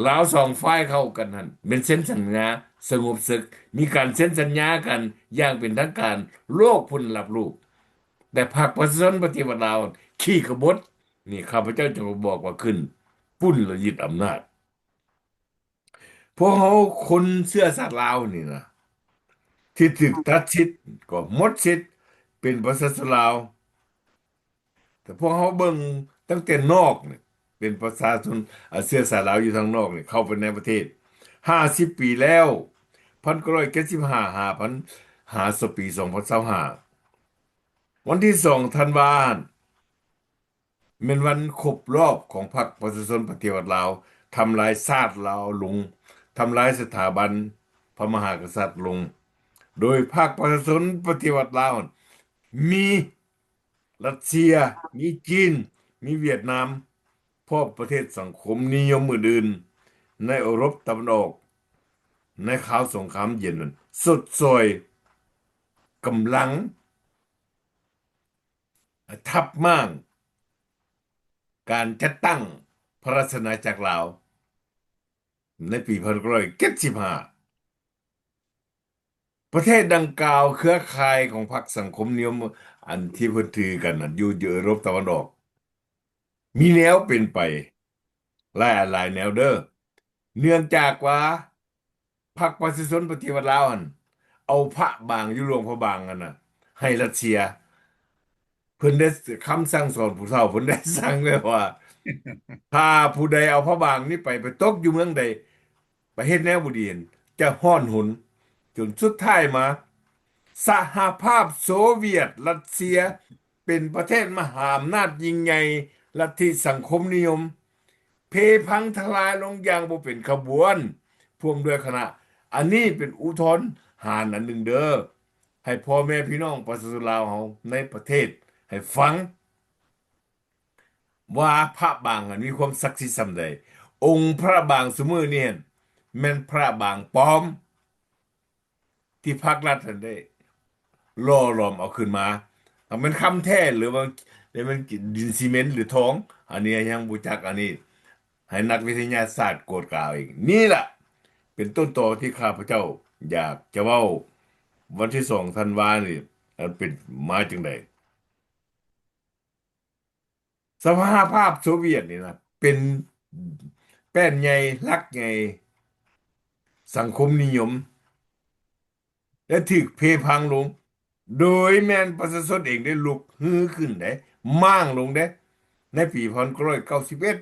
ລາວສອງຝ່າຍເຂົ້າກັນຫັ້ນ ແມ່ນເຊັນສັນຍາສະຫງົບເສິກ, ມີການເຊັນສັນຍາກັນຢ່າງເປັນທາງການ, ໂລກພຸ້ນຮັບຮູ້. ແຕ່ພັກປະຊາຊົນປະຕິວັດລາວຂີ້ຂະບົດ, ນີ້ຂ້າພະເຈົ້າຈະມາບອກວ່າຂຶ້ນປຸ້ນແລ້ວຍຶດອຳນາດ. ພວກເຮົາຄົນເຊື້ອຊາດລາວນີ້ນະ ທີ່ຖືກຕັດສິດກໍໝົດສິດເປັນປະຊາຊົນລາວ. ແຕ່ພວກເຮົາເບິ່ງຕັ້ງແຕ່ນອກນີ້ ເປັນປະຊາຊົນ ອາ ເຊື້ອຊາດລາວຢູ່ທາງນອກນີ້ ເຂົ້າໄປໃນປະເທດຫ້າສິບປີແລ້ວ, ພັນເກົ້າຮ້ອຍເຈັດສິບຫ້າ ຫາພັນ ຫາສອງປີສອງພັນຊາວຫ້າ ວັນທີສອງທັນວາ ແມ່ນວັນຄົບລອບຂອງພັກປະຊາຊົນປະຕິວັດລາວ ທຳລາຍຊາດລາວລົງ, ທຳລາຍສະຖາບັນພະມະຫາກະສັດລົງ, ໂດຍພັກປະຊາຊົນປະຕິວັດລາວ ມີຣັດເຊຍ, ມີຈີນ, ມີຫວຽດນາມ, ພ້ອມປະເທດສັງຄົມນິຍົມອື່ນໆ ໃນເອີຣົບຕາເວັນອອກ ໃນຄາວສົງຄາມເຢັນນັ້ນ ຊົດຊ່ອຍກຳລັງ ທັບມ້າງການຈັດຕັ້ງພະລາຊະອານາຈັກລາວໃນປີພັນເກົ້າຮ້ອຍເຈັດສິບຫ້າ. ປະເທດດັ່ງກ່າວ ເຄືອຂ່າຍຂອງພັກສັງຄົມນິຍົມ ອັນທີ່ເພິ່ນຖືກັນນັ້ນ ຢູ່ ຢູ່ເອີຣົບຕາເວັນອອກ ມີແນວເປັນໄປຫຼາຍອັນຫຼາຍແນວເດີ້ ເນື່ອງຈາກວ່າ ພັກປະຊາຊົນປະຕິວັດລາວຫັ້ນ ເອົາພະບາງຢູ່ຫຼວງພະບາງຫັ້ນນະ ໃຫ້ຣັດເຊຍ. ເພິ່ນໄດ້ຄຳສັ່ງສອນຜູ້ເຖົ້າ ເພິ່ນໄດ້ສັ່ງໄວ້ວ່າ ຖ້າຜູ້ໃດເອົາພະບາງນີ້ໄປ ໄປຕົກຢູ່ເມືອງໃດ ໄປເຮັດແນວບໍ່ດີ ຈະຮ້ອນຫົນ. ຈົນສຸດທ້າຍມາ ສະຫະພາບໂຊວຽດ ຣັດເຊຍ ເປັນປະເທດມະຫາອຳນາດຍິ່ງໃຫຍ່ ລັດທິສັງຄົມນິຍົມ ເພພັງທະລາຍລົງຢ່າງບໍ່ເປັນຂະບວນ ພ້ອມດ້ວຍຄະນະ. ອັນນີ້ເປັນອຸທອນຫານອັນໜຶ່ງເດີ້ ໃຫ້ພໍ່ແມ່ພີ່ນ້ອງປະຊາຊົນລາວເຮົາໃນປະເທດໃຫ້ຟັງ ວ່າພະບາງຫັ້ນມີຄວາມສັກສິດສ່ຳໃດ. ອົງພະບາງຊຸມື້ນີ້ຫັ້ນ ແມ່ນພະບາງປອມ ທີ່ພັກລັດຫັ້ນໄດ້ຫຼໍ່ຫຼອມເອົາຂຶ້ນມາ. ຖ້າແມ່ນຄຳແທ້ ຫຼືວ່າ ຫຼືແມ່ນດິນຊີເມັນ ຫຼືທອງ ອັນນີ້ຍັງບໍ່ຈັກ. ອັນນີ້ໃຫ້ນັກວິທະຍາສາດກວດກາເອົາເອງ. ນີ້ລະເປັນຕົ້ນຕໍທີ່ຂ້າພະເຈົ້າຢາກຈະເວົ້າ ວັນທີສອງທັນວານີ້ ມັນເປັນມາຈັ່ງໃດ? ສະຫະພາບໂຊວຽດນີ້ນະ ເປັນແປ້ນໃຫຍ່ ຫຼັກໃຫຍ່ສັງຄົມນິຍົມ ແລະ ຖືກເພພັງລົງ ໂດຍແມ່ນປະຊາຊົນເອງໄດ້ລຸກຮືຂຶ້ນເດ້ ມ້າງລົງເດ້ ໃນປີພັນເກົ້າຮ້ອຍເກົ້າສິບເອັດ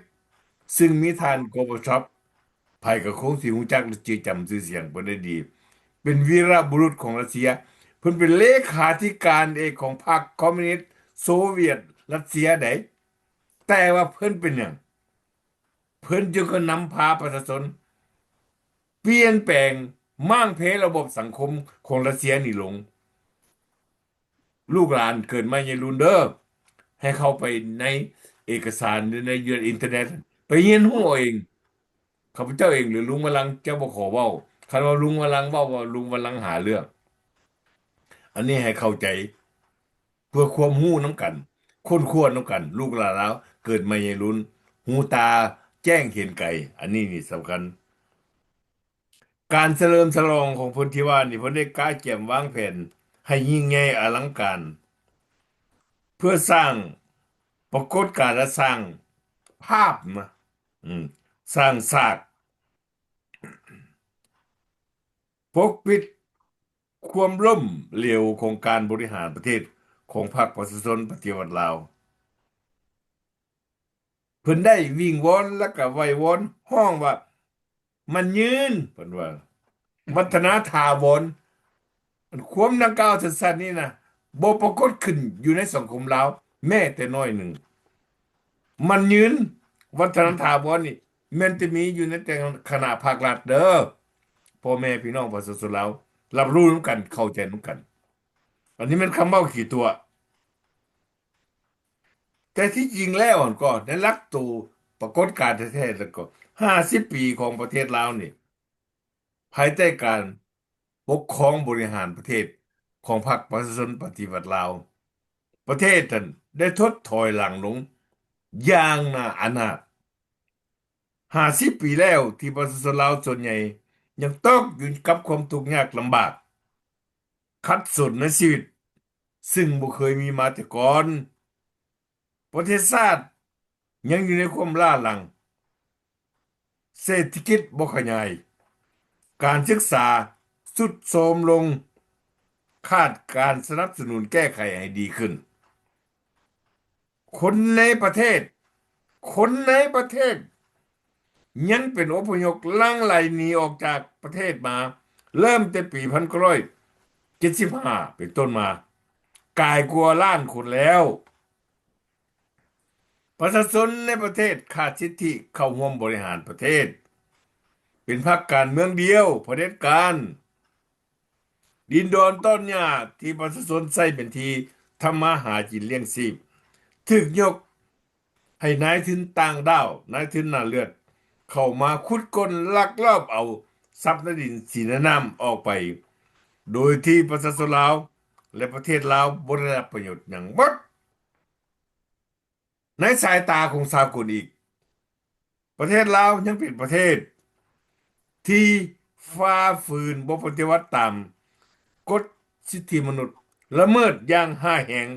ຊຶ່ງມີທ່ານ Gorbachev ໃຜກໍຄົງຊິຮູ້ຈັກ ແລະ ຈື່ຈຳຊື່ສຽງເພິ່ນໄດ້ດີ ເປັນວີລະບຸລຸດຂອງຣັດເຊຍ. ເພິ່ນເປັນເລຂາທິການເອກຂອງພັກຄອມມູນິດໂຊວຽດຣັດເຊຍໃດ໋ ແຕ່ວ່າເພິ່ນເປັນຫຍັງ? ເພິ່ນຈຶ່ງກໍນຳພາປະຊາຊົນປ່ຽນແປງມ້າງເພລະບົບສັງຄົມຂອງຣັດເຊຍນີ້ລົງ. ລູກຫຼານເກີດໃໝ່ໃຫຍ່ລຸນເດີ້ ໃຫ້ເຂົ້າໄປໃນເອກະສານ ຫຼື ໃນຢູ່ໃນອິນເຕີເນັດ ໄປຮຽນຮູ້ເອົາເອງ. ຂ້າພະເຈົ້າເອງ ຫຼື ລຸງວະລັງ ຈະບໍ່ຂໍເວົ້າ. ຄັນວ່າລຸງວະລັງເວົ້າ ວ່າລຸງວະລັງຫາເລື່ອງ. ອັນນີ້ໃຫ້ເຂົ້າໃຈ ເພື່ອຄວາມຮູ້ນຳກັນ, ຄົ້ນຄວ້ານຳກັນ, ລູກຫຼານລາວເກີດໃໝ່ໃຫຍ່ລຸນ, ຫູຕາແຈ້ງເຫັນໄກ, ອັນນີ້ນີ້ສຳຄັນ. ການສະເຫຼີມສະຫຼອງຂອງເພິ່ນທີ່ວ່ານີ້ ເພິ່ນໄດ້ກະກຽມວາງແຜນໃຫ້ຍິ່ງໃຫຍ່ອະລັງການ ເພື່ອສ້າງປາກົດການ ແລະ ສ້າງພາບນະ, ອືມ, ສ້າງສາກປົກປິດ ຄວາມລົ້ມເຫຼວຂອງການບໍລິຫານປະເທດຂອງພັກປະຊາຊົນປະຕິວັດລາວ. ເພິ່ນໄດ້ວິງວອນ ແລ້ວກໍໄຫວ້ວອນ ຮ້ອງວ່າ ໝັ້ນຍືນ ເພິ່ນວ່າ ວັດທະນາຖາວອນ. ຄວາມດັ່ງກ່າວສັ້ນໆນີ້ນະ ບໍ່ປາກົດຂຶ້ນຢູ່ໃນສັງຄົມລາວແມ້ແຕ່ໜ້ອຍໜຶ່ງ. ໝັ້ນຍືນ ວັດທະນະຖາວອນນີ້ແມ່ນແຕ່ມີຢູ່ໃນແຕ່ລະຄະນະພາກລັດເດີ້ ພໍ່ແມ່ພີ່ນ້ອງປະຊາຊົນລາວ ຮັບຮູ້ນຳກັນ ເຂົ້າໃຈນຳກັນ. ອັນນີ້ແມ່ນຄຳເວົ້າຂີ້ຕົວະ. ແຕ່ທີ່ຈິງແລ້ວຫັ້ນກໍ ໃນຫຼັກໂຕປາກົດການແທ້ໆ ແລ້ວກໍ ຫ້າສິບປີຂອງປະເທດລາວນີ້ ພາຍໃຕ້ການປົກຄອງບໍລິຫານປະເທດຂອງພັກປະຊາຊົນປະຕິວັດລາວ, ປະເທດນັ້ນໄດ້ທົດຖອຍຫຼັງລົງຢ່າງໜາອະນາດ. ຫ້າສິບປີແລ້ວທີ່ປະຊາຊົນລາວສ່ວນໃຫຍ່ຍັງຕົກຢູ່ກັບຄວາມທຸກຍາກລຳບາກ, ຂັດສົນໃນຊີວິດ ຊຶ່ງບໍ່ເຄີຍມີມາແຕ່ກ່ອນ. ປະເທດຊາດຍັງຢູ່ໃນຄວາມລ້າຫຼັງ, ເສດຖະກິດບໍ່ຂະຫຍາຍ, ການສຶກສາຊຸດໂຊມລົງ, ຂາດການສະໜັບສະໜູນແກ້ໄຂໃຫ້ດີຂຶ້ນ. ຄົນໃນປະເທດ, ຄົນໃນປະເທດ ຍັງເປັນອົບພະຍົບຫຼັ່ງໄຫຼໜີອອກຈາກປະເທດມາ ເລີ່ມແຕ່ປີພັນເກົ້າຮ້ອຍເຈັດສິບຫ້າເປັນຕົ້ນມາ ກາຍກວ່າລ້ານຄົນແລ້ວ. ປະຊາຊົນໃນປະເທດຂາດສິດທິເຂົ້າຮ່ວມບໍລິຫານປະເທດ, ເປັນພັກການເມືອງດຽວຜະເດັດການ. ດິນດອນຕອນຫຍ້າທີ່ປະຊາຊົນໃຊ້ເປັນທີ່ທຳມາຫາກິນລ້ຽງຊີບ ຖືກຍົກໃຫ້ນາຍທຶນຕ່າງດ້າວ, ນາຍທຶນໜ້າເລືອດ ເຂົ້າມາຂຸດຄົ້ນລັກລອບເອົາຊັບໃນດິນສີໃນນ້ຳອອກໄປ ໂດຍທີ່ປະຊາຊົນລາວ ແລະ ປະເທດລາວບໍ່ໄດ້ຮັບປະໂຫຍດຫຍັງໝົດ. ໃນສາຍຕາຂອງສາກົນອີກ, ປະເທດລາວຍັງເປັນປະເທດທີ່ຝ່າຝືນບໍ່ປະຕິບັດຕາມກົດສິດທິມະນຸດ, ລະເມີດຢ່າງຮ້າຍແຮງ,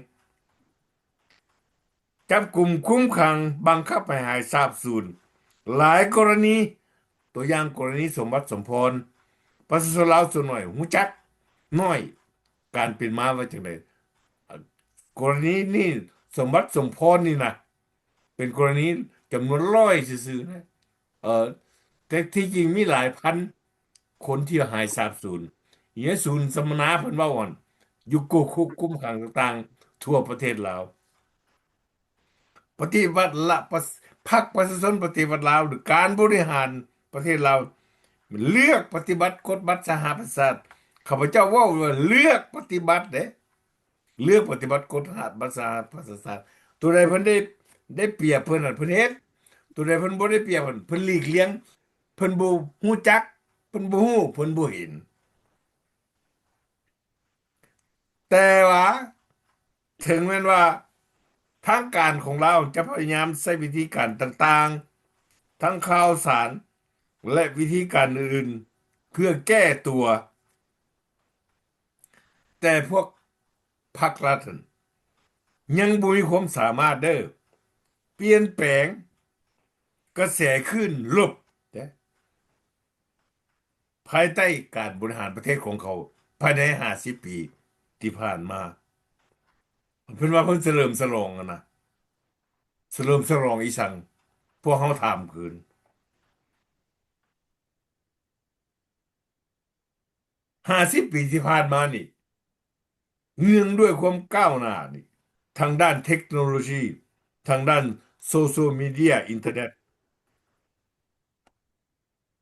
ຈັບກຸມຄຸມຂັງ, ບັງຄັບໃຫ້ຫາຍສາບສູນຫຼາຍກໍລະນີ. ຕົວຢ່າງກໍລະນີສົມບັດ ສົມພອນ, ປະຊາຊົນລາວສ່ວນໜ້ອຍຮູ້ຈັກໜ້ອຍ ການເປັນມາວ່າຈັ່ງໃດ. ກໍລະນີນີ້ ສົມບັດ ສົມພອນນີ້ນະ ເປັນກໍລະນີຈຳນວນຮ້ອຍຊື່ໆນະ, ເອີ ແຕ່ທີ່ຈິງມີຫຼາຍພັນຄົນທີ່ຫາຍສາບສູນ. ຢູ່ໃນສູນສຳມະນາເພິ່ນເວົ້າຫັ້ນ, ຢູ່ຄຸກຄຸມຂັງຕ່າງໆທົ່ວປະເທດລາວ. ປະຕິວັດລະ ປະ ພັກປະຊາຊົນປະຕິວັດລາວ ຫຼື ການບໍລິຫານປະເທດລາວ ເລືອກປະຕິບັດກົດບັດສະຫະປະຊາຊາດ. ຂ້າພະເຈົ້າເວົ້າວ່າເລືອກປະຕິບັດເດ້, ເລືອກປະຕິບັດກົດບັດສະຫະປະຊາຊາດ. ຕົວໃດເພິ່ນໄດ້ ໄດ້ປຽບເພິ່ນຫັ້ນ ເພິ່ນເຮັດ, ຕົວໃດເພິ່ນບໍ່ໄດ້ປຽບເພິ່ນ ເພິ່ນຫຼີກລ່ຽງ, ເພິ່ນບໍ່ຮູ້ຈັກ, ເພິ່ນບໍ່ຮູ້, ເພິ່ນບໍ່ເຫັນ. ແຕ່ວ່າເຖິງແມ່ນວ່າທາງການຂອງລາວຈະພະຍາຍາມໃຊ້ວິທີການຕ່າງໆ ທັງຂ່າວສານ ແລະ ວິທີການອື່ນໆ ເພື່ອແກ້ຕົວ, ແຕ່ພວກພັກລັດນັ້ນຍັງບໍ່ມີຄວາມສາມາດເດີ້ ປ່ຽນແປງກະແສຄື້ນລົບເດ້. ພາຍໃຕ້ການບໍລິຫານປະເທດຂອງເຂົາພາຍໃນຫ້າສິບປີທີ່ຜ່ານມາ. ເພິ່ນວ່າເພິ່ນສະເຫຼີມສະຫຼອງຫັ້ນນະ, ສະເຫຼີມສະຫຼອງອີ່ສັງ? ພວກເຮົາຖາມຄືນ. ຫ້າສິບປີທີ່ຜ່ານມານີ້ ເນື່ອງດ້ວຍຄວາມກ້າວໜ້ານີ້ ທາງດ້ານເທັກໂນໂລຊີ, ທາງດ້ານໂຊຊຽວມີເດຍ, ອິນເຕີເນັດ,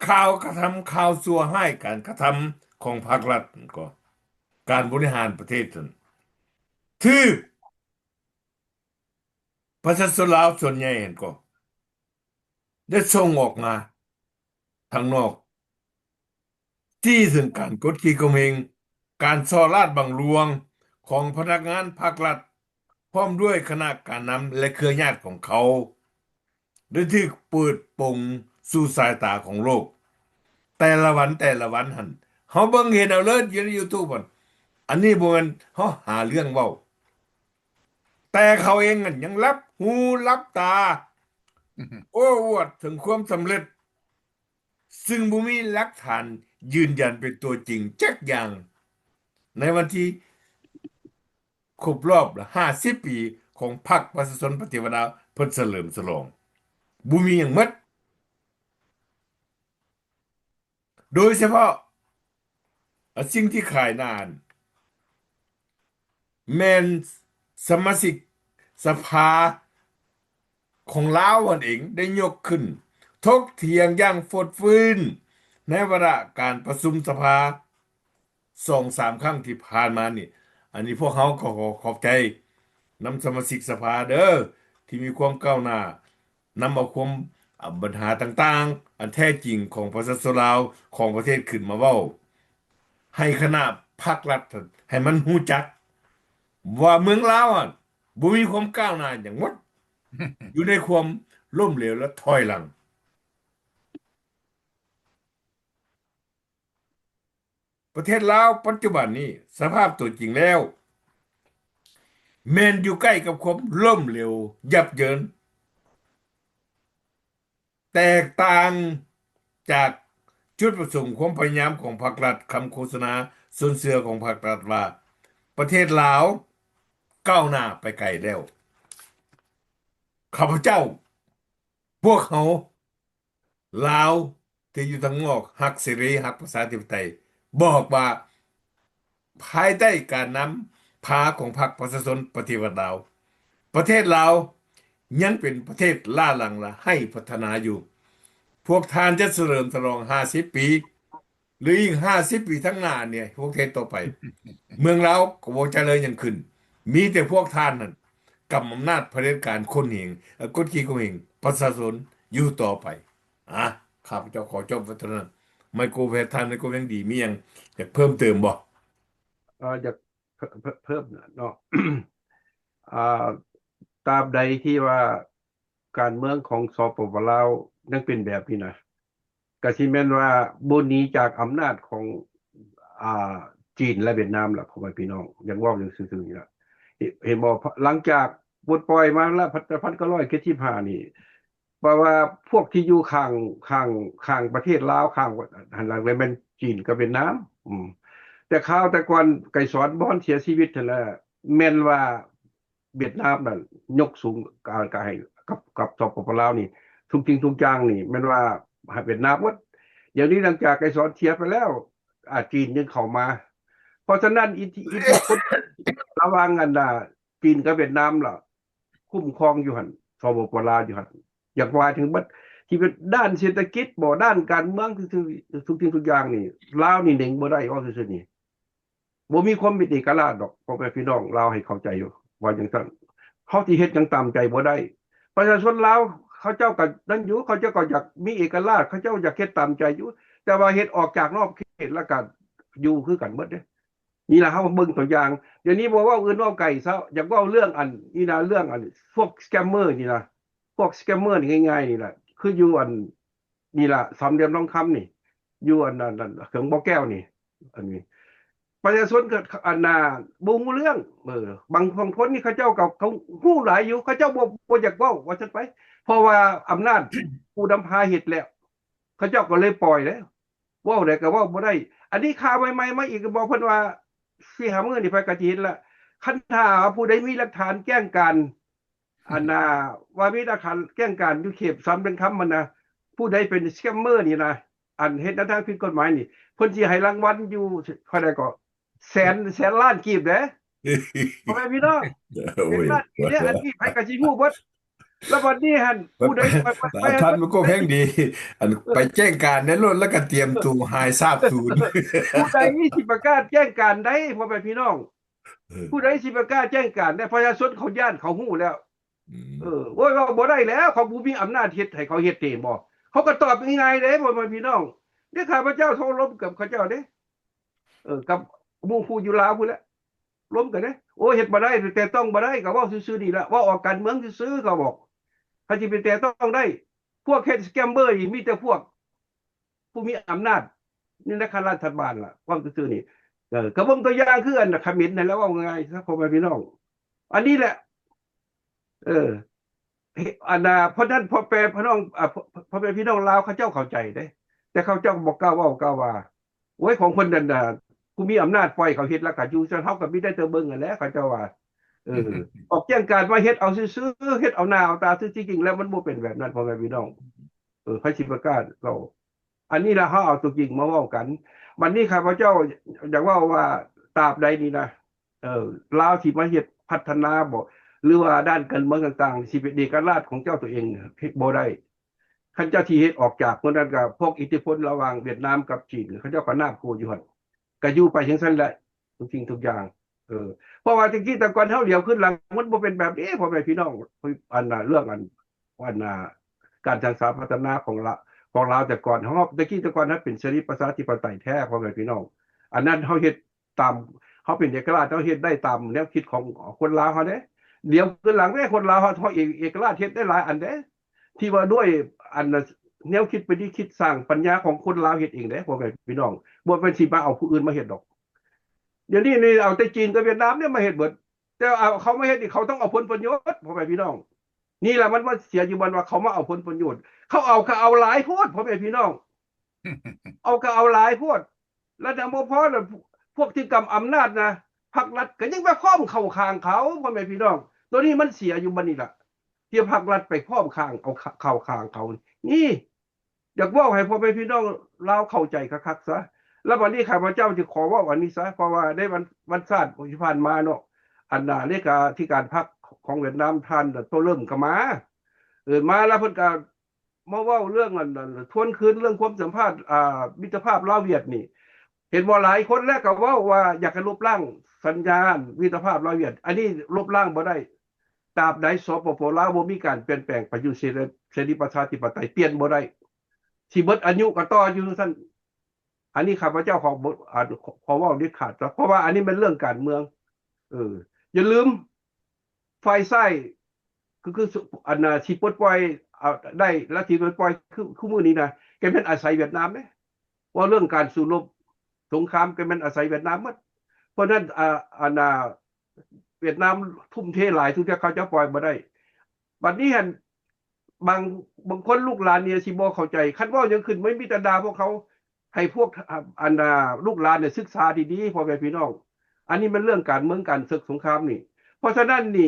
ຂ່າວກະທຳ, ຂ່າວຊົ່ວຮ້າຍ, ການກະທຳຂອງພັກລັດນັ້ນກໍ ການບໍລິຫານປະເທດນັ້ນ ຖືກປະຊາຊົນລາວສ່ວນໃຫຍ່ຫັ້ນກໍ ໄດ້ສົ່ງອອກມາທາງນອກ ທີ່ເຖິງການກົດຂີ່ຂົ່ມເຫງ, ການສໍ້ລາດບັງຫຼວງຂອງພະນັກງານພັກລັດ ພ້ອມດ້ວຍຄະນະການນຳ ແລະ ເຄືອຍາດຂອງເຂົາ ໄດ້ຖືກເປີດໂປງສູ່ສາຍຕາຂອງໂລກ ແຕ່ລະວັນ, ແຕ່ລະວັນຫັ້ນ. ເຮົາເບິ່ງເຫັນເອົາເລີຍຢູ່ໃນຢູທູບຫັ້ນ. ອັນນີ້ບໍ່ແມ່ນເຮົາຫາເລື່ອງເວົ້າ, ແຕ່ເຂົາເອງນັ້ນຍັງຫຼັບຫູຫຼັບຕາ ໂອ້ອວດເຖິງຄວາມສຳເລັດ ຊຶ່ງບໍ່ມີຫຼັກຖານຢືນຢັນເປັນຕົວຈິງຈັກຢ່າງ. ໃນວັນທີ່ຄົບຮອບຫ້າສິບປີຂອງພັກປະຊາຊົນປະຕິວັດລາວ ເພິ່ນສະເຫຼີມສະຫຼອງ ບໍ່ມີຫຍັງໝົດ. ໂດຍສະເພາະ ອາ ສິ່ງທີ່ຂາຍໜ້າຫັ້ນ ແມ່ນສະມາຊິກສະພາ ຂອງລາວຫັ້ນເອງ ໄດ້ຍົກຂຶ້ນຖົກຖຽງຢ່າງຟົດຟື້ນ ໃນວາລະການປະຊຸມສະພາສອງສາມຄັ້ງທີ່ຜ່ານມານີ້. ອັນນີ້ພວກເຮົາກໍຂໍຂອບໃຈນຳສະມາຊິກສະພາເດີ້ ທີ່ມີຄວາມກ້າວໜ້າ ນຳເອົາຄວາມ ອາ ບັນຫາຕ່າງໆ ອັນແທ້ຈິງຂອງປະຊາຊົນລາວ ຂອງປະເທດຂຶ້ນມາເວົ້າ ໃຫ້ຄະນະພັກລັດຫັ້ນ ໃຫ້ມັນຮູ້ຈັກວ່າເມືອງລາວຫັ້ນ ບໍ່ມີຄວາມກ້າວໜ້າຫຍັງໝົດ ຢູ່ໃນຄວາມລົ້ມເຫຼວ ແລະ ຖອຍຫຼັງ. ປະເທດລາວປັດຈຸບັນນີ້ ສະພາບຕົວຈິງແລ້ວ ແມ່ນຢູ່ໃກ້ກັບຄວາມລົ້ມເຫຼວ ຫຍັບເຢິນ. ແຕກຕ່າງຈາກຈຸດປະສົງຄວາມພະຍາຍາມຂອງພັກລັດ, ຄຳໂຄສະນາຊົນເຊື່ອຂອງພັກລັດວ່າ ປະເທດລາວກ້າວໜ້າໄປໄກແລ້ວ. ຂ້າພະເຈົ້າ, ພວກເຮົາ ລາວທີ່ຢູ່ທາງນອກ ຮັກເສລີ, ຮັກປະຊາທິປະໄຕ, ບອກວ່າ ພາຍໃຕ້ການນຳພາຂອງພັກປະຊາຊົນປະຕິວັດລາວ, ປະເທດລາວຍັງເປັນປະເທດລ້າຫຼັງ ແລະ ໄຮ້ພັດທະນາຢູ່. ພວກທ່ານຈະສະເຫຼີມສະຫຼອງຫ້າສິບປີ ຫຼື ອີກຫ້າສິບປີທາງໜ້ານີ້ ພວກເຮັດຕໍ່ໄປ ເມືອງລາວກໍບໍ່ຈະເລີນຫຍັງຂຶ້ນ. ມີແຕ່ພວກທ່ານນັ້ນກຳອຳນາດຜະເດັດການຂົ່ມເຫງ ເອີ ກົດຂີ່ຂົ່ມເຫງປະຊາຊົນຢູ່ຕໍ່ໄປ. ອາ ຂ້າພະເຈົ້າຂໍຈົບໄວ້ເທົ່ານັ້ນ. ໄມໂຄຣໂຟນ ທ່ານໄມໂຄຣໂຟນ ຍັງດີ ມີຫຍັງຢາກເພີ່ມເຕີມບໍ່? ເອີ ຢາກ ເພີ່ມ ເພີ່ມເນາະ ອ່າ ຕາບໃດທີ່ວ່າການເມືອງຂອງ ສປປ ລາວ ຍັງເປັນແບບນີ້ນະ ກະຊິແມ່ນວ່າບໍ່ໜີຈາກອຳນາດຂອງ ອ່າ ຈີນ ແລະ ຫວຽດນາມລະ ພໍ່ແມ່ພີ່ນ້ອງ. ຢາກເວົ້າຈັ່ງຊື່ໆນີ້ລະ ເຫັນບໍ່? ຫຼັງຈາກປົດປ່ອຍມາລະ ແຕ່ພັນເກົ້າຮ້ອຍເຈັດສິບຫ້ານີ້ ວ່າ ວ່າພວກທີ່ຢູ່ຂ້າງ ຂ້າງ ຂ້າງປະເທດລາວ ຂ້າງ ຫັ້ນລະ ແມ່ນຈີນກັບຫວຽດນາມ. ອືມ ແຕ່ຄາວແຕ່ກ່ອນ ໄກສອນບໍ່ທັນເສຍຊີວິດຫັ້ນລະ ແມ່ນວ່າຫວຽດນາມນັ້ນຍົກສູງ ກາ ກາໃຫ້ກັບ ກັບ ສປປ ລາວ ນີ້ ທຸກສິ່ງທຸກຢ່າງນີ້ ແມ່ນວ່າໃຫ້ຫວຽດນາມໝົດ. ດຽວນີ້ຫຼັງຈາກໄກສອນເສຍໄປແລ້ວ ອາ ຈີນຈຶ່ງເຂົ້າມາ. ເພາະສະນັ້ນ ອິດທິ ອິດທິພົນລະຫວ່າງ ອັນ ອາ ຈີນກັບຫວຽດນາມລະ ຄຸ້ມຄອງຢູ່ຫັ້ນ ສປປ ລາວ ຢູ່ຫັ້ນ. ຢາກວ່າເຖິງເບິດ ທີ່ເປັນດ້ານເສດຖະກິດບໍ ດ້ານການເມືອງ ທຸກສິ່ງທຸກຢ່າງນີ້ ລາວນີ້ເໜັງບໍ່ໄດ້ ເວົ້າຊື່ໆນີ້ ບໍ່ມີຄວາມເປັນເອກະລາດດອກ ພໍ່ແມ່ພີ່ນ້ອງລາວໃຫ້ເຂົ້າໃຈຢູ່ ວ່າຈັ່ງຊັ້ນ. ເຮົາຊິເຮັດຫຍັງຕາມໃຈບໍ່ໄດ້. ປະຊາຊົນລາວເຂົາເຈົ້າກໍນັ້ນຢູ່ ເຂົາເຈົ້າກໍຢາກມີເອກະລາດ ເຂົາເຈົ້າຢາກເຮັດຕາມໃຈຢູ່ ແຕ່ວ່າເຮັດອອກຈາກນອກເຂດແລ້ວກໍຢູ່ຄືກັນເບິດເດ້. ນີ້ລະ ເຮົາເບິ່ງຕົວຢ່າງ ດຽວນີ້ບໍ່ເວົ້າອື່ນເວົ້າໄກຊະ ຢາກເວົ້າເລື່ອງອັນນີ້ນະ ເລື່ອງອັນພວກສະແກມເມີນີ້ນະ ພວກສະແກມເມີນີ້ງ່າຍໆນີ້ລະ ຄືຢູ່ອັນນີ້ລະ ສາມຫຼ່ຽມທອງຄຳນີ້ ຢູ່ອັນນັ້ນ ອັນເຂື່ອນບໍ່ແກ້ວນີ້ ອັນນີ້ປະຊາຊົນກໍອັນນ່າບໍ່ຮູ້ເລື່ອງ. ເອີ ບາງ ບາງຄົນນີ້ເຂົາເຈົ້າກໍ ເຂົາຮູ້ຫຼາຍຢູ່ ເຂົາເຈົ້າບໍ່ ບໍ່ຢາກເວົ້າວ່າຊັ້ນໄປ ເພາະວ່າອຳນາດຜູ້ນຳພາເຮັດແລ້ວ ເຂົາເຈົ້າກໍເລີຍປ່ອຍແລ້ວ. ເວົ້າໄດ້ກໍເວົ້າບໍ່ໄດ້. ອັນນີ້ຂ່າວໃໝ່ໆມາອີກ ກໍບອກເພິ່ນວ່າ ສີ່ຫ້າມື້ນີ້ ໃຜກໍຊິເຫັນລະ ຄັນຖ້າຜູ້ໃດມີຫຼັກຖານແຈ້ງການ ອັນນ່າ ວ່າມີຫຼັກຖານແຈ້ງການຢູ່ເຂດສາມແດນຄຳຫັ້ນນະ ຜູ້ໃດເປັນສະແກມເມີນີ້ນະ ອັນເຮັດແນວທາງຜິດກົດໝາຍນີ້ ເພິ່ນຊິໃຫ້ລາງວັນຢູ່ເທົ່າໃດກໍ ແສນ ແສນລ້ານກີບເດ້ ພໍ່ແມ່ພີ່ນ້ອງ ໂອ້ຍ ແສນລ້ານກີບເດ້. ອັນນີ້ໃຜກໍຊິຮູ້ເບິດ. ແລ້ວບັດນີ້ຫັ້ນ ຜູ້ໃດ ທ່ານມັນກໍແພງດີ ອັນໄປແຈ້ງການໃນລົດ ແລ້ວກໍຕຽມໂຕຫາຍສາບສູນ ຜູ້ໃດຊິປະກາດແຈ້ງການໄດ້ ພໍ່ແມ່ພີ່ນ້ອງ ເອີ ຜູ້ໃດຊິປະກາດແຈ້ງການໄດ້ ປະຊາຊົນເຂົາຢ້ານ ເຂົາຮູ້ແລ້ວ. ອືມ ເອີ ໂອ້ຍ ເວົ້າບໍ່ໄດ້ແລ້ວ ເຂົາບໍ່ມີອຳນາດເຮັດ ໃຫ້ເຂົາເຮັດເອງບໍ? ເຂົາກໍຕອບງ່າຍໆເດ້ ພໍ່ແມ່ພີ່ນ້ອງເດ້. ຂ້າພະເຈົ້າໂທລົມກັບເຂົາເຈົ້າເດ້ ເອີ ກັບໝູ່ຄູ່ຢູ່ລາວພຸ້ນແຫຼະ ລົມກັນເດ້. ໂອ້ ເຮັດບໍ່ໄດ້ ແຕະຕ້ອງບໍ່ໄດ້ ກໍເວົ້າຊື່ໆນີ້ລະ ເວົ້າອອກການເມືອງຊື່ໆ ເຂົາບອກ ໃຜຊິໄປແຕະຕ້ອງໄດ້? ພວກເຮັດສະແກມເມີນີ້ ມີແຕ່ພວກຜູ້ມີອຳນາດໃນລັດຖະບານລະ ເວົ້າຊື່ໆນີ້. ເອີ ກໍເບິ່ງຕົວຢ່າງຄືອັນຂະເໝນນັ້ນລະ ເວົ້າງ່າຍໆຊະ ພໍ່ແມ່ພີ່ນ້ອງ ອັນນີ້ແຫຼະ. ເອີ ອັນນ່າ ເພາະນັ້ນ ພໍ່ແມ່ພີ່ນ້ອງ ອາ ພໍ່ແມ່ພີ່ນ້ອງລາວເຂົາເຈົ້າເຂົ້າໃຈເດ້ ແຕ່ເຂົາເຈົ້າບໍ່ກ້າເວົ້າກ້າວ່າ ໂອ້ຍ ຂອງເພິ່ນນັ້ນນະ ຜູ້ມີອຳນາດປ່ອຍເຂົາເຮັດ ແລ້ວກໍຢູ່ຊັ້ນ ເຮົາກໍມີແຕ່ເບິ່ງຫັ້ນແຫຼະ ເຂົາເຈົ້າວ່າ. ເອີ ອອກແຈ້ງການມາເຮັດເອົາຊື່ໆ ເຮັດເອົາໜ້າເອົາຕາຊື່ໆ ຈິງໆແລ້ວມັນບໍ່ເປັນແບບນັ້ນ ພໍ່ແມ່ພີ່ນ້ອງ. ເອີ ໃຜຊິປະກາດເວົ້າ? ອັນນີ້ລະ ເຮົາເອົາຕົວຈິງມາເວົ້າກັນ. ບັດນີ້ຂ້າພະເຈົ້າຢາກເວົ້າວ່າ ຕາບໃດນີ້ນະ ເອີ ລາວຊິມາເຮັດພັດທະນາບໍ? ຫຼືວ່າດ້ານການເມືອງຕ່າງໆ ຊິເປັນເອກະລາດຂອງເຈົ້າຕົວເອງ ເຮັດບໍ່ໄດ້. ຄັນເຈົ້າຊິເຮັດອອກຈາກພວກນັ້ນ ກໍພວກອິດທິພົນລະຫວ່າງຫວຽດນາມກັບຈີນ ເຂົາເຈົ້າກໍນາບໂກຢູ່ຫັ້ນ ກໍຢູ່ໄປຈັ່ງຊັ້ນແຫຼະ ທຸກສິ່ງທຸກຢ່າງ. ເອີ ເພາະວ່າແຕ່ກີ້ແຕ່ກ່ອນເຮົາຫຼຽວຄືນຫຼັງ ມັນບໍ່ເປັນແບບນີ້ ພໍ່ແມ່ພີ່ນ້ອງ. ອັນນ່າ ເລື່ອງອັນ ອັນນ່າ ການສ້າງສາພັດທະນາຂອງລາວ ຂອງລາວແຕ່ກ່ອນ ເຮົາ ແຕ່ກີ້ແຕ່ກ່ອນເຮົາເປັນເສລີປະຊາທິປະໄຕແທ້ ພໍ່ແມ່ພີ່ນ້ອງ. ອັນນັ້ນເຮົາເຮັດຕາມ ເຮົາເປັນເອກະລາດ ເຮົາເຮັດໄດ້ຕາມແນວຄິດຂອງຄົນລາວເຮົາເດ້. ຫຼຽວຄືນຫຼັງເດ້ ຄົນລາວເຮົາ ເຮົາເອກ ເອກະລາດເຮັດໄດ້ຫຼາຍອັນເດ້ ທີ່ວ່າດ້ວຍອັນແນວຄິດປະດິດຄິດສ້າງປັນຍາຂອງຄົນລາວເຮັດເອງເດ້ ພໍ່ແມ່ພີ່ນ້ອງ. ບໍ່ແມ່ນຊິມາເອົາຜູ້ອື່ນມາເຮັດດອກ. ດຽວນີ້ນີ້ເອົາແຕ່ຈີນກັບຫວຽດນາມນີ້ມາເຮັດເບິດ ແຕ່ເອົາເຂົາມາເຮັດນີ້ ເຂົາຕ້ອງເອົາຜົນປະໂຫຍດ ພໍ່ແມ່ພີ່ນ້ອງ. ນີ້ລະມັນມາເສຍຢູ່ບ່ອນວ່າເຂົາມາເອົາຜົນປະໂຫຍດ ເຂົາເອົາກໍເອົາຫຼາຍໂພດ ພໍ່ແມ່ພີ່ນ້ອງ ເອົາກໍເອົາຫຼາຍໂພດ ແລ້ວຍັງບໍ່ພໍລະ ພວກທີ່ກຳອຳນາດນະ ພັກລັດກໍຍັງໄປພ້ອມເຂົ້າຂ້າງເຂົາ ພໍ່ແມ່ພີ່ນ້ອງ. ໂຕນີ້ມັນເສຍຢູ່ບ່ອນນີ້ລະ ທີ່ພັກລັດໄປພ້ອມຂ້າງ ເອົາ ເຂົ້າຂ້າງເຂົາ. ນີ້ຢາກເວົ້າໃຫ້ພໍ່ແມ່ພີ່ນ້ອງລາວເຂົ້າໃຈຄັກໆຊະ. ແລ້ວບັດນີ້ຂ້າພະເຈົ້າຊິຂໍເວົ້າອັນນີ້ຊະ ເພາະວ່າໃນວັນ ວັນຊາດທີ່ຜ່ານມາເນາະ ອັນນ່າ ເລຂາທິການພັກຂອງຫວຽດນາມ ທ່ານໂຕເລີ່ມກໍມາ ເອີ ມາແລ້ວເພິ່ນກໍ ມາເວົ້າເລື່ອງອັນ ອັນ ທວນຄືນເລື່ອງຄວາມສຳພັນ ອ່າ ມິດຕະພາບລາວຫວຽດນີ້ ເຫັນບໍ່ ຫຼາຍຄົນແລ້ວກໍເວົ້າວ່າຢາກໃຫ້ລົບລ້າງສັນຍາມິດຕະພາບລາວຫວຽດ. ອັນນີ້ລົບລ້າງບໍ່ໄດ້ ຕາບໃດ ສປປ ລາວ ບໍ່ມີການປ່ຽນແປງໄປຢູ່ເສລີ ເສລີປະຊາທິປະໄຕ ປ່ຽນບໍ່ໄດ້ ຊິເບິດອາຍຸກໍຕໍ່ຢູ່ຊັ້ນ. ອັນນີ້ຂ້າພະເຈົ້າຂໍ ອັນ ຂໍເວົ້າເດັດຂາດ ເພາະວ່າອັນນີ້ແມ່ນເລື່ອງການເມືອງ. ເອີ ຢ່າລືມ ຝ່າຍຊ້າຍ ກໍຄື ອັນນ່າ ຊິປົດປ່ອຍ ເອົາ ໄດ້ ແລະ ຊິປົດປ່ອຍ ຄື ຄືມື້ນີ້ນະ ກໍແມ່ນອາໄສຫວຽດນາມເດ້. ເວົ້າເລື່ອງການສູ້ລົບສົງຄາມ ກໍແມ່ນອາໄສຫວຽດນາມໝົດ. ເພາະນັ້ນ ອາ ອັນນ່າ ຫວຽດນາມທຸ່ມເທຫຼາຍ ທຸ່ມເທ ເຂົາເຈົ້າປ່ອຍບໍ່ໄດ້. ບັດນີ້ຫັ້ນ ບາງ ບາງຄົນລູກຫຼານນີ້ຊິບໍ່ເຂົ້າໃຈ ຄັນເວົ້າຫຍັງຂຶ້ນ ມັນມີແຕ່ດ່າພວກເຂົາ. ໃຫ້ພວກ ອັນນ່າ ລູກຫຼານນີ້ສຶກສາດີໆ ພໍ່ແມ່ພີ່ນ້ອງ. ອັນນີ້ມັນເລື່ອງການເມືອງ ການເສິກສົງຄາມນີ້. ເພາະສະນັ້ນນີ້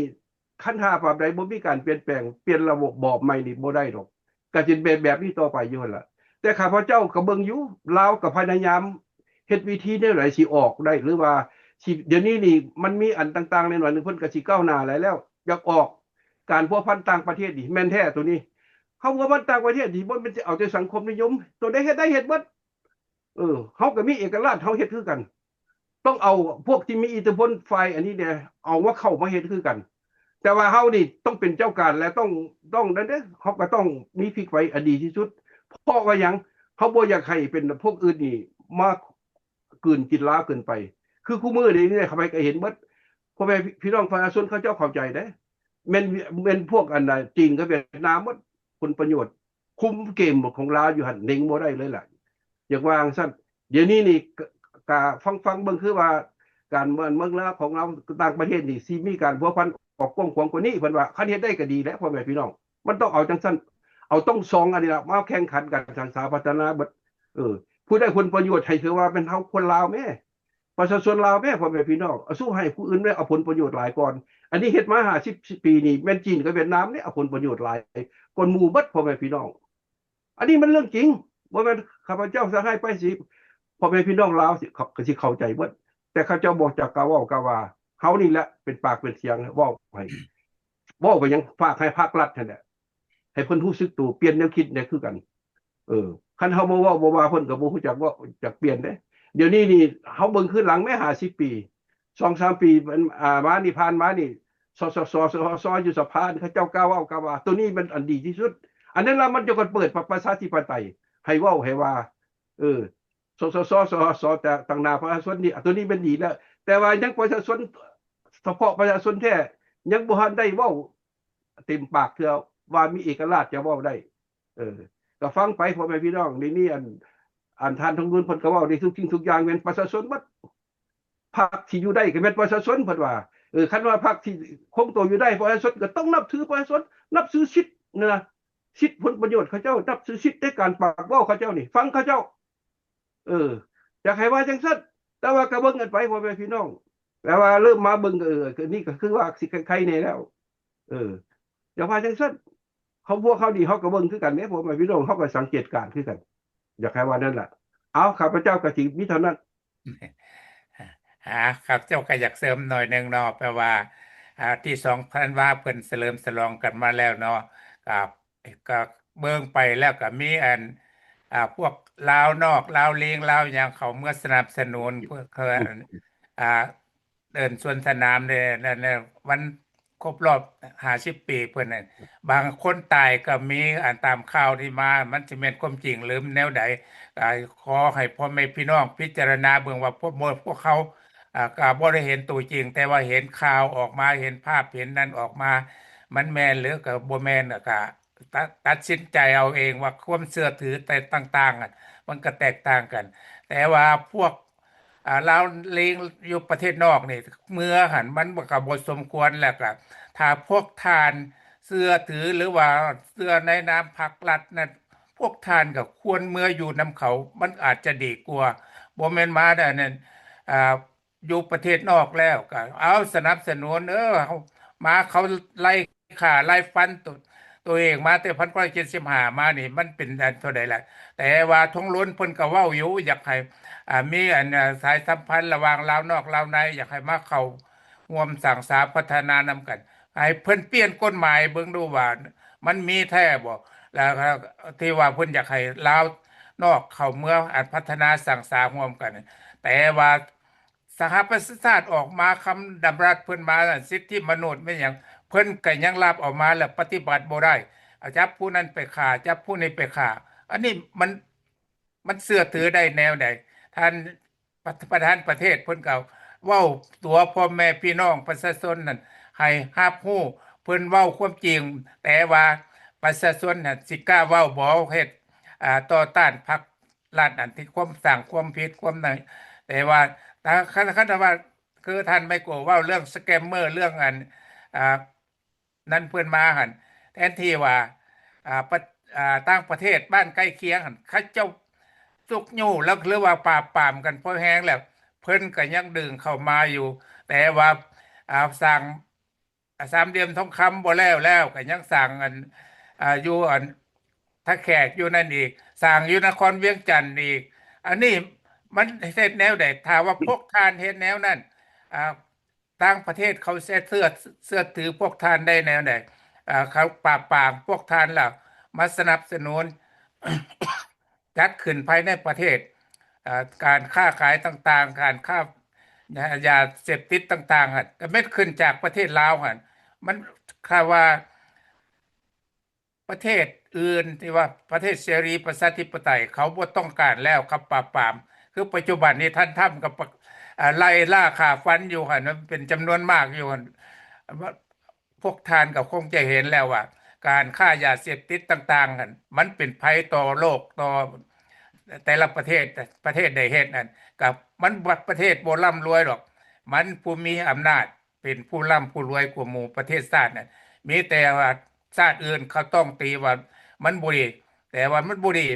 ຄັນຖ້າປານໃດບໍ່ມີການປ່ຽນແປງ ປ່ຽນລະບົບບອບໃໝ່ນີ້ບໍ່ໄດ້ດອກ ກໍຊິເປັນແບບນີ້ຕໍ່ໄປຢູ່ຫັ້ນລະ. ແຕ່ຂ້າພະເຈົ້າກໍເບິ່ງຢູ່ ລາວກໍພະຍາຍາມເຮັດວິທີແນວໃດຊິອອກໄດ້ ຫຼືວ່າຊິ ດຽວນີ້ນີ້ມັນມີອັນຕ່າງໆ ແນວໜ້ອຍໜຶ່ງ ເພິ່ນກໍຊິກ້າວໜ້າຫຼາຍແລ້ວ ຢາກອອກ. ການພົວພັນຕ່າງປະເທດນີ້ແມ່ນແທ້ໂຕນີ້ ເຮົາພົວພັນຕ່າງປະເທດນີ້ ບໍ່ແມ່ນຊິເອົາແຕ່ສັງຄົມນິຍົມ ໂຕໃດເຮັດໄດ້ເຮັດເບິດ. ເອີ ເຮົາກໍມີເອກະລາດ ເຮົາເຮັດຄືກັນ. ຕ້ອງເອົາພວກທີ່ມີອິດທິພົນຝ່າຍອັນນີ້ແດ່ ເອົາມາເຂົ້າມາເຮັດຄືກັນ. ແຕ່ວ່າເຮົານີ້ຕ້ອງເປັນເຈົ້າການ ແລະ ຕ້ອງ ຕ້ອງນັ້ນເດ້ ເຮົາກໍຕ້ອງມີພິກໄຟອັນດີທີ່ສຸດ. ເພາະວ່າຫຍັງ? ເຮົາບໍ່ຢາກໃຫ້ເປັນພວກອື່ນນີ້ມາກືນກິນລາວເກີນໄປ. ຄືຄູ່ມື້ນີ້ໃຜກໍເຫັນເບິດ ພໍ່ແມ່ພີ່ນ້ອງປະຊາຊົນເຂົາເຈົ້າເຂົ້າໃຈເດ້ ແມ່ນ ແມ່ນພວກອັນນ່າ ຈີນກັບຫວຽດນາມໝົດ ຜົນປະໂຫຍດ ຄຸມເກມຂອງລາວຢູ່ຫັ້ນ ເນັ່ງບໍ່ໄດ້ເລີຍລະ ຢາກວ່າຈັ່ງຊັ້ນ. ດຽວນີ້ນີ້ ກະ ກະຟັງ ຟັງເບິ່ງ ຄືວ່າການເມືອງ ເມືອງລາວຂອງລາວ ຕ່າງປະເທດນີ້ ຊິມີການພົວພັນອອກກວ້າງຂວາງກວ່ານີ້ ເພິ່ນວ່າ. ຄັນເຮັດໄດ້ກໍດີແຫຼະ ພໍ່ແມ່ພີ່ນ້ອງ ມັນຕ້ອງເອົາຈັ່ງຊັ້ນ ເອົາຕ້ອງສອງອັນນີ້ລະ ມາແຂ່ງຂັນກັນ ສ້າງສາພັດທະນາເບິດ. ເອີ ຜູ້ໄດ້ຜົນປະໂຫຍດໃຫ້ຖືວ່າແມ່ນເຮົາຄົນລາວແມ້ ປະຊາຊົນລາວແມ້ ພໍ່ແມ່ພີ່ນ້ອງ ອາ ສູ້ໃຫ້ຜູ້ອື່ນແມ້ ເອົາຜົນປະໂຫຍດຫຼາຍກ່ອນ. ອັນນີ້ເຮັດມາຫ້າສິບປີນີ້ ແມ່ນຈີນກັບຫວຽດນາມເດ້ ເອົາຜົນປະໂຫຍດຫຼາຍກ່ອນໝູ່ເບິດ ພໍ່ແມ່ພີ່ນ້ອງ. ອັນນີ້ມັນເລື່ອງຈິງ ບໍ່ແມ່ນຂ້າພະເຈົ້າສະຫາຍໄປຊິ ພໍ່ແມ່ພີ່ນ້ອງລາວຊິ ເຂົາກໍຊິເຂົ້າໃຈເບິດ. ແຕ່ເຂົາເຈົ້າບໍ່ຈັກກ້າເວົ້າກ້າວ່າ ເຮົານີ້ແຫຼະເປັນປາກເປັນສຽງເວົ້າໃຫ້ ເວົ້າໄປຫຍັງ ຝາກໃຫ້ພາກລັດຫັ້ນແຫຼະ ໃຫ້ເພິ່ນຮູ້ສຶກໂຕ ປ່ຽນແນວຄິດແດ່ຄືກັນ. ເອີ ຄັນເຮົາບໍ່ເວົ້າບໍ່ວ່າ ເພິ່ນກໍບໍ່ຮູ້ຈັກເວົ້າຈັກປ່ຽນເດ້. ດຽວນີ້ນີ້ເຮົາເບິ່ງຄືນຫຼັງແມ້ ຫ້າສິບປີ ສອງສາມປີ ອາ ມານີ້ ຜ່ານມານີ້ ສສ ສສ ຢູ່ສະພາ ເຂົາເຈົ້າກ້າເວົ້າກ້າວ່າ ໂຕນີ້ແມ່ນອັນດີທີ່ສຸດ. ອັນນັ້ນລະ ມັນຈະກະເປີດປະ ປະຊາທິປະໄຕ ໃຫ້ເວົ້າໃຫ້ວ່າ ເອີ ສສ ສສ ຕາງໜ້າປະຊາຊົນນີ້ ໂຕນີ້ແມ່ນດີແລ້ວ. ແຕ່ວ່າຍັງປະຊາຊົນ ສະເພາະປະຊາຊົນແທ້ ຍັງບໍ່ທັນໄດ້ເວົ້າເຕັມປາກເທື່ອວ່າມີເອກະລາດຈະເວົ້າໄດ້. ເອີ ກໍຟັງໄປ ພໍ່ແມ່ພີ່ນ້ອງ. ດຽວນີ້ອັນ ອັນທ່ານທອງລຸນເພິ່ນກໍເວົ້າໄດ້ທຸກສິ່ງທຸກຢ່າງ ແມ່ນປະຊາຊົນໝົດ. ພັກທີ່ຢູ່ໄດ້ກໍແມ່ນປະຊາຊົນ ເພິ່ນວ່າ. ເອີ ຄັນວ່າພັກທີ່ຄົງໂຕຢູ່ໄດ້ ປະຊາຊົນກໍຕ້ອງນັບຖືປະຊາຊົນ ນັບຖືສິດນະ ສິດຜົນປະໂຫຍດເຂົາເຈົ້າ ນັບຖືສິດໃນການປາກເວົ້າເຂົາເຈົ້ານີ້ ຟັງເຂົາເຈົ້າ. ເອີ ຢາກໃຫ້ວ່າຈັ່ງຊັ້ນ ແຕ່ວ່າກໍເບິ່ງກັນໄປ ພໍ່ແມ່ພີ່ນ້ອງ. ແຕ່ວ່າເລີ່ມມາເບິ່ງ ເອີ ນີ້ກໍຄືວ່າຊິໄຄໆແດ່ແລ້ວ. ເອີ ຢ່າວ່າຈັ່ງຊັ້ນ ເຮົາ ພວກເຮົານີ້ເຮົາກໍເບິ່ງຄືກັນເດ້ ພໍ່ແມ່ພີ່ນ້ອງ ເຮົາກໍສັງເກດການຄືກັນ. ຢາກໃຫ້ວ່ານັ້ນລະ. ເອົາ ຂ້າພະເຈົ້າກໍຊິມີເທົ່ານັ້ນ. ອາ ຂ້າພະເຈົ້າກໍຢາກເສີມໜ້ອຍໜຶ່ງເນາະ ແປວ່າ ອ່າ ທີສອງທັນວາ ເພິ່ນສະເຫຼີມສະຫຼອງກັນມາແລ້ວເນາະ. ກໍ ກໍເບິ່ງໄປແລ້ວກໍມີອັນ ອ່າ ພວກລາວນອກ ລາວລີງ ລາວຫຍັງ ເຂົ້າເມືອສະໜັບສະໜູນ ເພື່ອ ເພື່ອ ອ່າ ເດີນສວນສະໜາມໃນ ໃນ ໃນວັນຄົບຮອບຫ້າສິບປີເພິ່ນນັ້ນ. ບາງຄົນຕາຍກໍມີ ອັນຕາມຂ່າວທີ່ມາ ມັນຊິແມ່ນຄວາມຈິງຫຼືແນວໃດ. ກໍຂໍໃຫ້ພໍ່ແມ່ພີ່ນ້ອງພິຈາລະນາເບິ່ງວ່າ ພວກ ພວກເຮົາ ອ່າ ກໍບໍ່ໄດ້ເຫັນຕົວຈິງ ແຕ່ວ່າເຫັນຂ່າວອອກມາ ເຫັນພາບ ເຫັນນັ້ນອອກມາ ມັນແມ່ນຫຼືກໍບໍ່ແມ່ນ ກໍ ຕັດ ຕັດສິນໃຈເອົາເອງວ່າຄວາມເຊື່ອຖືແຕ່ ຕ່າງໆ ອະ ມັນກໍແຕກຕ່າງກັນ. ແຕ່ວ່າພວກ ອ່າ ລາວເລງຢູ່ປະເທດນອກນີ້ ເມືອຫັ້ນມັນກໍບໍ່ສົມຄວນ. ແລ້ວກໍຖ້າພວກທ່ານເຊື່ອຖື ຫຼືວ່າເຊື່ອໃນນາມພັກລັດນັ້ນ ພວກທ່ານກໍຄວນເມືອຢູ່ນຳເຂົາ ມັນອາດຈະດີກວ່າ. ບໍ່ແມ່ນມາອັນນັ້ນ ອ່າ ຢູ່ປະເທດນອກແລ້ວກໍເອົາສະໜັບສະໜູນ ເອີ ເຮົາມາ ເຂົາໄລ່ຂ້າໄລ່ຟັນໂຕ ໂຕເອງມາແຕ່ພັນເກົ້າຮ້ອຍເຈັດສິບຫ້າມານີ້ ມັນເປັນອັນເທົ່າໃດລະ? ແຕ່ວ່າທອງລຸນເພິ່ນກໍເວົ້າຢູ່ ຢາກໃຫ້ ອ່າ ມີອັນ ອ່າ ສາຍສຳພັນລະຫວ່າງລາວນອກລາວໃນ ຢາກໃຫ້ມາເຂົ້າຮ່ວມສ້າງສາພັດທະນານຳກັນ. ໃຫ້ເພິ່ນປ່ຽນກົດໝາຍເບິ່ງດູວ່າມັນມີແທ້ບໍ່? ແລ້ວທີ່ວ່າເພິ່ນຢາກໃຫ້ລາວນອກເຂົ້າເມືອ ອັນ ພັດທະນາສ້າງສາຮ່ວມກັນ ແຕ່ວ່າ ສະຫະປະຊາຊາດອອກມາຄຳດຳລັດເພິ່ນມາ ສິດທິມະນຸດແມ່ນຫຍັງ ເພິ່ນກໍຍັງຮັບເອົາມາ ແລ້ວປະຕິບັດບໍ່ໄດ້. ຈັບຜູ້ນັ້ນໄປຂ້າ ຈັບຜູ້ນີ້ໄປຂ້າ ອັນນີ້ມັນ ມັນເຊື່ອຖືໄດ້ແນວໃດ? ທ່ານປະ ປະທານປະເທດເພິ່ນກໍເວົ້າຕົວພໍ່ແມ່ພີ່ນ້ອງປະຊາຊົນນັ້ນໃຫ້ຮັບຮູ້ ເພິ່ນເວົ້າຄວາມຈິງ ແຕ່ວ່າປະຊາຊົນຫັ້ນຊິກ້າເວົ້າບໍ່? ເຮັດ ອ່າ ຕໍ່ຕ້ານພັກ ລັດອັນທີ່ຄວາມສ້າງຄວາມຜິດຄວາມນັ້ນ. ແຕ່ວ່າຖ້າ ຄັນ ຄັນວ່າ ຄືທ່ານໄມໂກເວົ້າເລື່ອງສະແກມເມີ ເລື່ອງອັນ ອ່າ ນັ້ນເພິ່ນມາຫັ້ນ ແທນທີ່ວ່າ ອ່າ ປະ ອ່າ ຕ່າງປະເທດບ້ານໃກ້ຄຽງຫັ້ນ ເຂົາເຈົ້າຊຸກຍູ້ ແລ້ວ ຫຼືວ່າປາບປາມກັນພໍແຮງແລ້ວ ເພິ່ນກໍຍັງດຶງເຂົ້າມາຢູ່. ແຕ່ວ່າ ອ່າ ສ້າງ ອ່າ ສາມຫຼ່ຽມທອງຄຳບໍ່ແລ້ວ ແລ້ວກໍຍັງສ້າງອັນ ອ່າ ຢູ່ອັນທ່າແຂກຢູ່ນັ້ນອີກ ສ້າງຢູ່ນະຄອນວຽງຈັນອີກ. ອັນນີ້ມັນເຮັດແນວໃດ? ຖ້າວ່າພວກທ່ານເຮັດແນວນັ້ນ ອ່າ ຕ່າງປະເທດເຂົາຊິເຊື່ອ ເຊື່ອຖືພວກທ່ານໄດ້ແນວໃດ? ອ່າ ເຂົາປາບປາມພວກທ່ານແລ້ວ ມາສະໜັບສະໜູນ ຈັດຂຶ້ນພາຍໃນປະເທດ ເອີ ການຄ້າຂາຍຕ່າງໆ ການຄ້າ ຢາ ຢາເສບຕິດຕ່າງໆ ຫັ້ນ ກໍແມ່ນຂຶ້ນຈາກປະເທດລາວຫັ້ນ. ມັນ ຖ້າວ່າປະເທດອື່ນທີ່ວ່າປະເທດເສລີປະຊາທິປະໄຕ ເຂົາບໍ່ຕ້ອງການແລ້ວ ເຂົາປາບປາມ. ຄືປັດຈຸບັນນີ້ທ່ານທຳກໍປະ ເອີ ໄລ່ລ່າຂ້າຟັນຢູ່ຫັ້ນ ເປັນຈຳນວນມາກຢູ່ຫັ້ນ. ພວກທ່ານກໍຄົງຈະເຫັນແລ້ວວ່າ ການຄ້າຢາເສບຕິດຕ່າງໆ ຫັ້ນ ມັນເປັນໄພຕໍ່ໂລກ ຕໍ່ແຕ່ລະປະເທດ ປະເທດໃດເຮັດນັ້ນ ກໍມັນ ປະເທດບໍ່ລ່ຳລວຍດອກ ມັນຜູ້ມີອຳນາດເປັນຜູ້ລ່ຳຜູ້ລວຍກວ່າໝູ່ປະເທດຊາດນັ້ນ. ມີແຕ່ວ່າຊາດອື່ນເຂົາຕ້ອງຕີວ່າມັນບໍ່ດີ ແຕ່ວ່າມັນບໍ່ດີ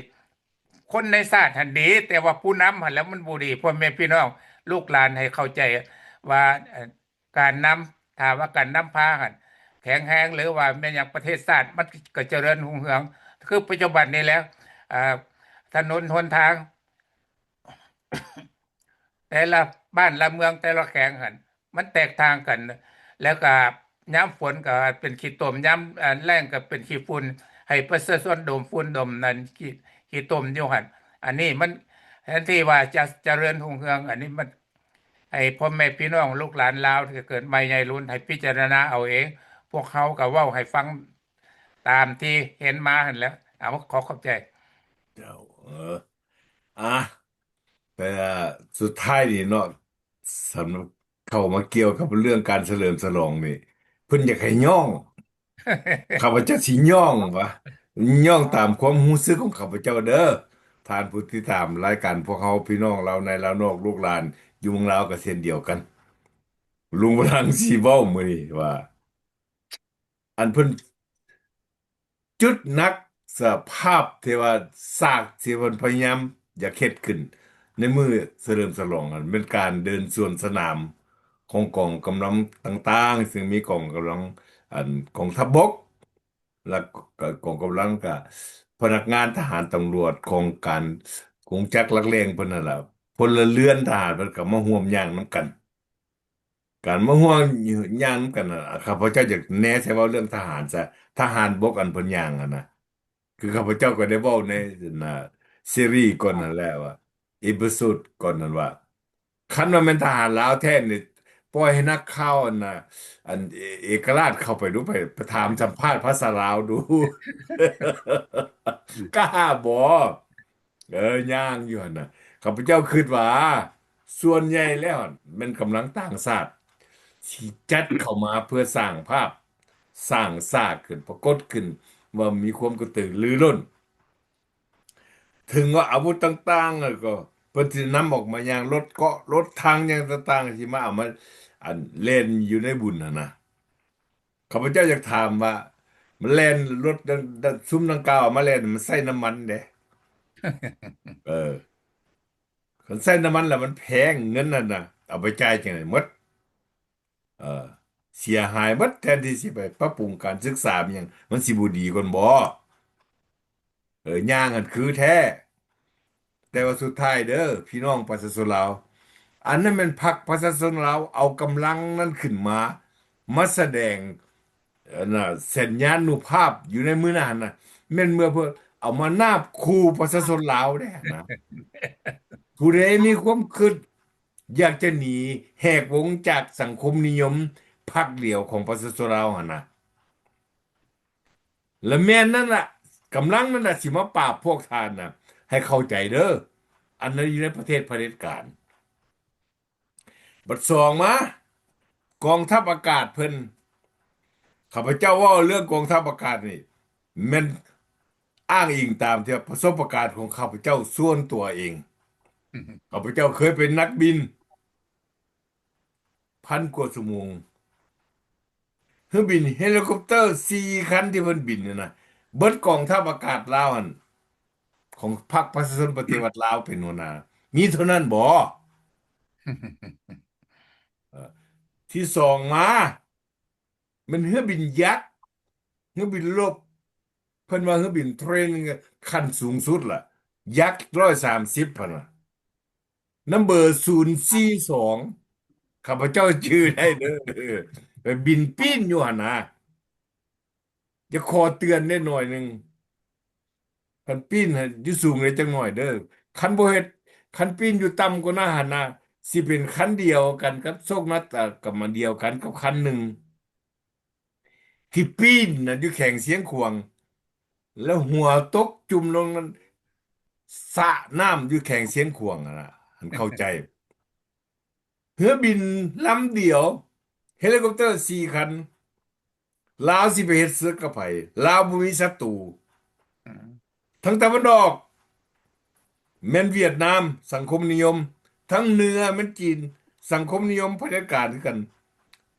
ຄົນໃນຊາດຫັ້ນດີ ແຕ່ວ່າຜູ້ນຳຫັ້ນແຫຼະມັນບໍ່ດີ. ພໍ່ແມ່ພີ່ນ້ອງ ລູກຫຼານໃຫ້ເຂົ້າໃຈວ່າ ເອີ ການນຳ ຖ້າວ່າການນຳພາຫັ້ນແຂງແຮງ ຫຼືວ່າແມ່ນຫຍັງ ປະເທດຊາດມັນກໍຈະເລີນຮຸ່ງເຮືອງ. ຄືປັດຈຸບັນນີ້ແຫຼະ ອ່າ ຖະໜົນຫົນທາງ ແຕ່ລະບ້ານລະເມືອງ ແຕ່ລະແຂວງຫັ້ນ ມັນແຕກຕ່າງກັນ. ແລ້ວກໍຍາມຝົນກໍເປັນຂີ້ຕົມ ຍາມ ອ່າ ແລ້ງກໍເປັນຂີ້ຝຸ່ນ ໃຫ້ປະຊາຊົນດົມຝຸ່ນດົມນັ້ນ ຂີ້ ຂີ້ຕົມຢູ່ຫັ້ນ. ອັນນີ້ມັນແທນທີ່ວ່າຈະຈະເລີນຮຸ່ງເຮືອງ ອັນນີ້ມັນ ໃຫ້ພໍ່ແມ່ພີ່ນ້ອງລູກຫຼານລາວທີ່ເກີດໃໝ່ໃຫຍ່ລຸ້ນ ໃຫ້ພິຈາລະນາເອົາເອງ. ພວກເຮົາກໍເວົ້າໃຫ້ຟັງຕາມທີ່ເຫັນມາຫັ້ນແຫຼະ. ເອົາ ຂໍຂອບໃຈ. ເຈົ້າ ເອີ ອ່າ ແຕ່ສຸດທ້າຍນີ້ເນາະ ສຳລັບເຂົ້າມາກ່ຽວກັບເລື່ອງການສະເຫຼີມສະຫຼອງນີ້ ເພິ່ນຢາກໃຫ້ຍ້ອງ ຂ້າພະເຈົ້າຊິຍ້ອງຫວາ ຍ້ອງຕາມຄວາມຮູ້ສຶກຂອງຂ້າພະເຈົ້າເດີ້ ທ່ານຜູ້ຕິດຕາມລາຍການພວກເຮົາ ພີ່ນ້ອງລາວໃນລາວນອກ ລູກຫຼານຢູ່ເມືອງລາວກໍເຊັ່ນດຽວກັນ. ລຸງພະລັງຊິເວົ້າມື້ນີ້ວ່າ ອັນເພິ່ນຈຸດໜັກສະພາບທີ່ວ່າສາກທີ່ເພິ່ນພະຍາຍາມຢາກເຮັດຂຶ້ນໃນມື້ສະເຫຼີມສະຫຼອງນັ້ນ ແມ່ນການເດີນສວນສະໜາມຂອງກອງກຳລັງຕ່າງໆ ເຊິ່ງມີກອງກຳລັງ ອັນ ກອງທັບບົກ ແລະ ກອງກຳລັງ ກະ ພະນັກງານທະຫານຕຳຫຼວດ ຂອງການກົງຈັກຫຼັກແຫຼ່ງເພິ່ນນັ້ນລະ ພົນລະເຮືອນທະຫານເພິ່ນກໍມາຮ່ວມຍ່າງນຳກັນ. ການມາຮ່ວມຍ່າງນຳກັນນະ ຂ້າພະເຈົ້າຢາກແນໃສ່ເວົ້າເລື່ອງທະຫານຊະ ທະຫານບົກອັນເພິ່ນຍ່າງຫັ້ນນະ ຄືຂ້າພະເຈົ້າກໍໄດ້ເວົ້າໃນ ອັນນະ ຊີຣີກ່ອນຫັ້ນແຫຼະວ່າ ເອພິໂຊດກ່ອນນັ້ນວ່າ ຄັນວ່າແມ່ນທະຫານລາວແທ້ນີ້ ປ່ອຍໃຫ້ນັກຂ່າວ ອັນນະ ອັນເອ ເອກະລາດເຂົ້າໄປດູ ໄປ ໄປຖາມສຳພາດພາສາລາວດູ ກ້າບໍ່? ເອີ ຍ່າງຢູ່ຫັ້ນນະ ຂ້າພະເຈົ້າຄິດວ່າ ສ່ວນໃຫຍ່ແລ້ວແມ່ນກຳລັງຕ່າງຊາດ ທີ່ຈັດເຂົ້າມາເພື່ອສ້າງພາບ ສ້າງຊາດຂຶ້ນ ປາກົດຂຶ້ນວ່າມີຄວາມກະຕືລືລົ້ນ ເຖິງວ່າອາວຸດຕ່າງໆ ກໍເພິ່ນຊິນຳອອກມາຢ່າງລົດເກາະ ລົດຖັງຫຍັງຕ່າງໆ ຊິມາເອົາມາ ອັນ ແລ່ນຢູ່ໃນບຸນຫັ້ນນະ ຂ້າພະເຈົ້າຢາກຖາມວ່າ ມັນແລ່ນລົດ ຊຸມດັ່ງກ່າວເອົາມາແລ່ນ ມັນໃຊ້ນ້ຳມັນເດ້ ເອີ ຄັນໃຊ້ນ້ຳມັນແລ້ວມັນແພງ ເງິນນັ້ນນະ ເອົາໄປຈ່າຍຈັ່ງໃດໝົດ? ເອີ ເສຍຫາຍໝົດ ແທນທີ່ຊິໄປປັບປຸງການສຶກສາຫຍັງ ມັນຊິບໍ່ດີກ່ອນບໍ? ເອີ ຍ່າງຫັ້ນຄືແທ້ ແຕ່ວ່າສຸດທ້າຍເດີ ພີ່ນ້ອງປະຊາຊົນລາວ ອັນນັ້ນແມ່ນພັກປະຊາຊົນລາວເອົາກຳລັງນັ້ນຂຶ້ນມາ ມາສະແດງ ອັນນະ ສັນຍານຸພາບຢູ່ໃນມື້ນັ້ນນະ ແມ່ນເມື່ອເພິ່ນເອົາມານາບຂູ່ປະຊາຊົນລາວເດ້ນະ ຜູ້ໃດມີຄວາມຄິດ ຢາກຈະໜີແຫກວົງຈາກສັງຄົມນິຍົມພັກດຽວຂອງປະຊາຊົນລາວຫັ້ນນະ ແລະແມ່ນນັ້ນລະ ກຳລັງນັ້ນລະຊິມາປາບພວກທ່ານນະ ໃຫ້ເຂົ້າໃຈເດີ ອັນນັ້ນຢູ່ໃນປະເທດຜະເດັດການ. ບັດສອງມາ ກອງທັບອາກາດເພິ່ນ ຂ້າພະເຈົ້າເວົ້າເລື່ອງກອງທັບອາກາດນີ້ ແມ່ນອ້າງອີງຕາມທີ່ປະສົບປະການຂອງຂ້າພະເຈົ້າສ່ວນຕົວເອງ ຂ້າພະເຈົ້າເຄີຍເປັນນັກບິນພັນກວ່າຊົ່ວໂມງ ເຮືອບິນເຮລິຄອບເຕີສີ່ຄັນທີ່ເພິ່ນບິນນັ້ນນະ ເບິດກອງທັບອາກາດລາວຫັ້ນ ຂອງພັກປະຊາຊົນປະຕິວັດລາວເປັນຫົວໜ້າ ມີເທົ່ານັ້ນບໍ? ເອີ ທີສອງມາ ແມ່ນເຮືອບິນຍັກ ເຮືອບິນລົບ ເພິ່ນວ່າເຮືອບິນເທຣນນິງຂັ້ນສູງສຸດລະ ຍັກຮ້ອຍສາມສິບຫັ້ນນະ ນຳເບີສູນສີ່ສອງ ຂ້າພະເຈົ້າຈື່ໄດ້ເດີ ໄປບິນປີ້ນຢູ່ຫັ້ນນະ ຢາກຂໍເຕືອນແດ່ໜ້ອຍໜຶ່ງ ຄັນປີ້ນໃຫ້ຢູ່ສູງແດ່ຈັກໜ້ອຍເດີ ຄັນບໍ່ເຮັດ ຄັນປີ້ນຢູ່ຕ່ຳກວ່ານັ້ນຫັ້ນນະ ຊິເປັນຄັນດຽວກັນກັບໂຊກນາຕາ ກັບມາດຽວກັນກັບຄັນໜຶ່ງ ທີ່ປີ້ນນະຢູ່ແຂວງຊຽງຂວາງ ແລ້ວຫົວຕົກຈຸ່ມລົງນັ້ນ ສະນ້ຳຢູ່ແຂວງຊຽງຂວາງຫັ້ນນະ ຫັ້ນເຂົ້າໃຈ. ເຮືອບິນລຳດຽວ ເຮລິຄອບເຕີສີ່ຄັນ ລາວຊິໄປເຮັດເສິກກັບໃຜ? ລາວບໍ່ມີສັດຕູ. ອືມ ທາງຕາເວັນອອກແມ່ນຫວຽດນາມ ສັງຄົມນິຍົມ, ທາງເໜືອແມ່ນຈີນ ສັງຄົມນິຍົມຜະເດັດການຄືກັນ,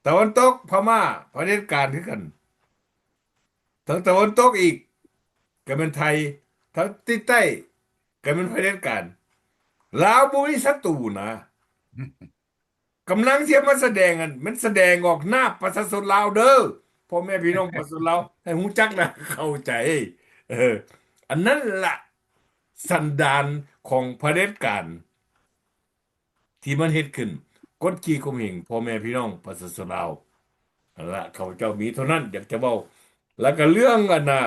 ຕາເວັນຕົກພະມ້າຜະເດັດການຄືກັນ, ທາງຕາເວັນຕົກອີກກໍແມ່ນໄທ, ທາງຕິດໃຕ້ກໍແມ່ນຜະເດັດການ. ລາວບໍ່ມີສັດຕູນະ. ກຳລັງທີ່ມາສະແດງຫັ້ນ ແມ່ນສະແດງອອກໜ້າປະຊາຊົນລາວເດີ້ ພໍ່ແມ່ພີ່ນ້ອງປະຊາຊົນລາວ ໃຫ້ຮູ້ຈັກ ແລະ ເຂົ້າໃຈ. ເອີ ອັນນັ້ນລະສັນດານຂອງຜະເດັດການທີ່ມັນເຮັດຂຶ້ນ ກົດຂີ່ຂົ່ມເຫງພໍ່ແມ່ພີ່ນ້ອງປະຊາຊົນລາວ. ນັ້ນລະ ຂ້າພະເຈົ້າມີເທົ່ານັ້ນຢາກຈະເວົ້າ. ແລ້ວກໍເລື່ອງອັນນ່າ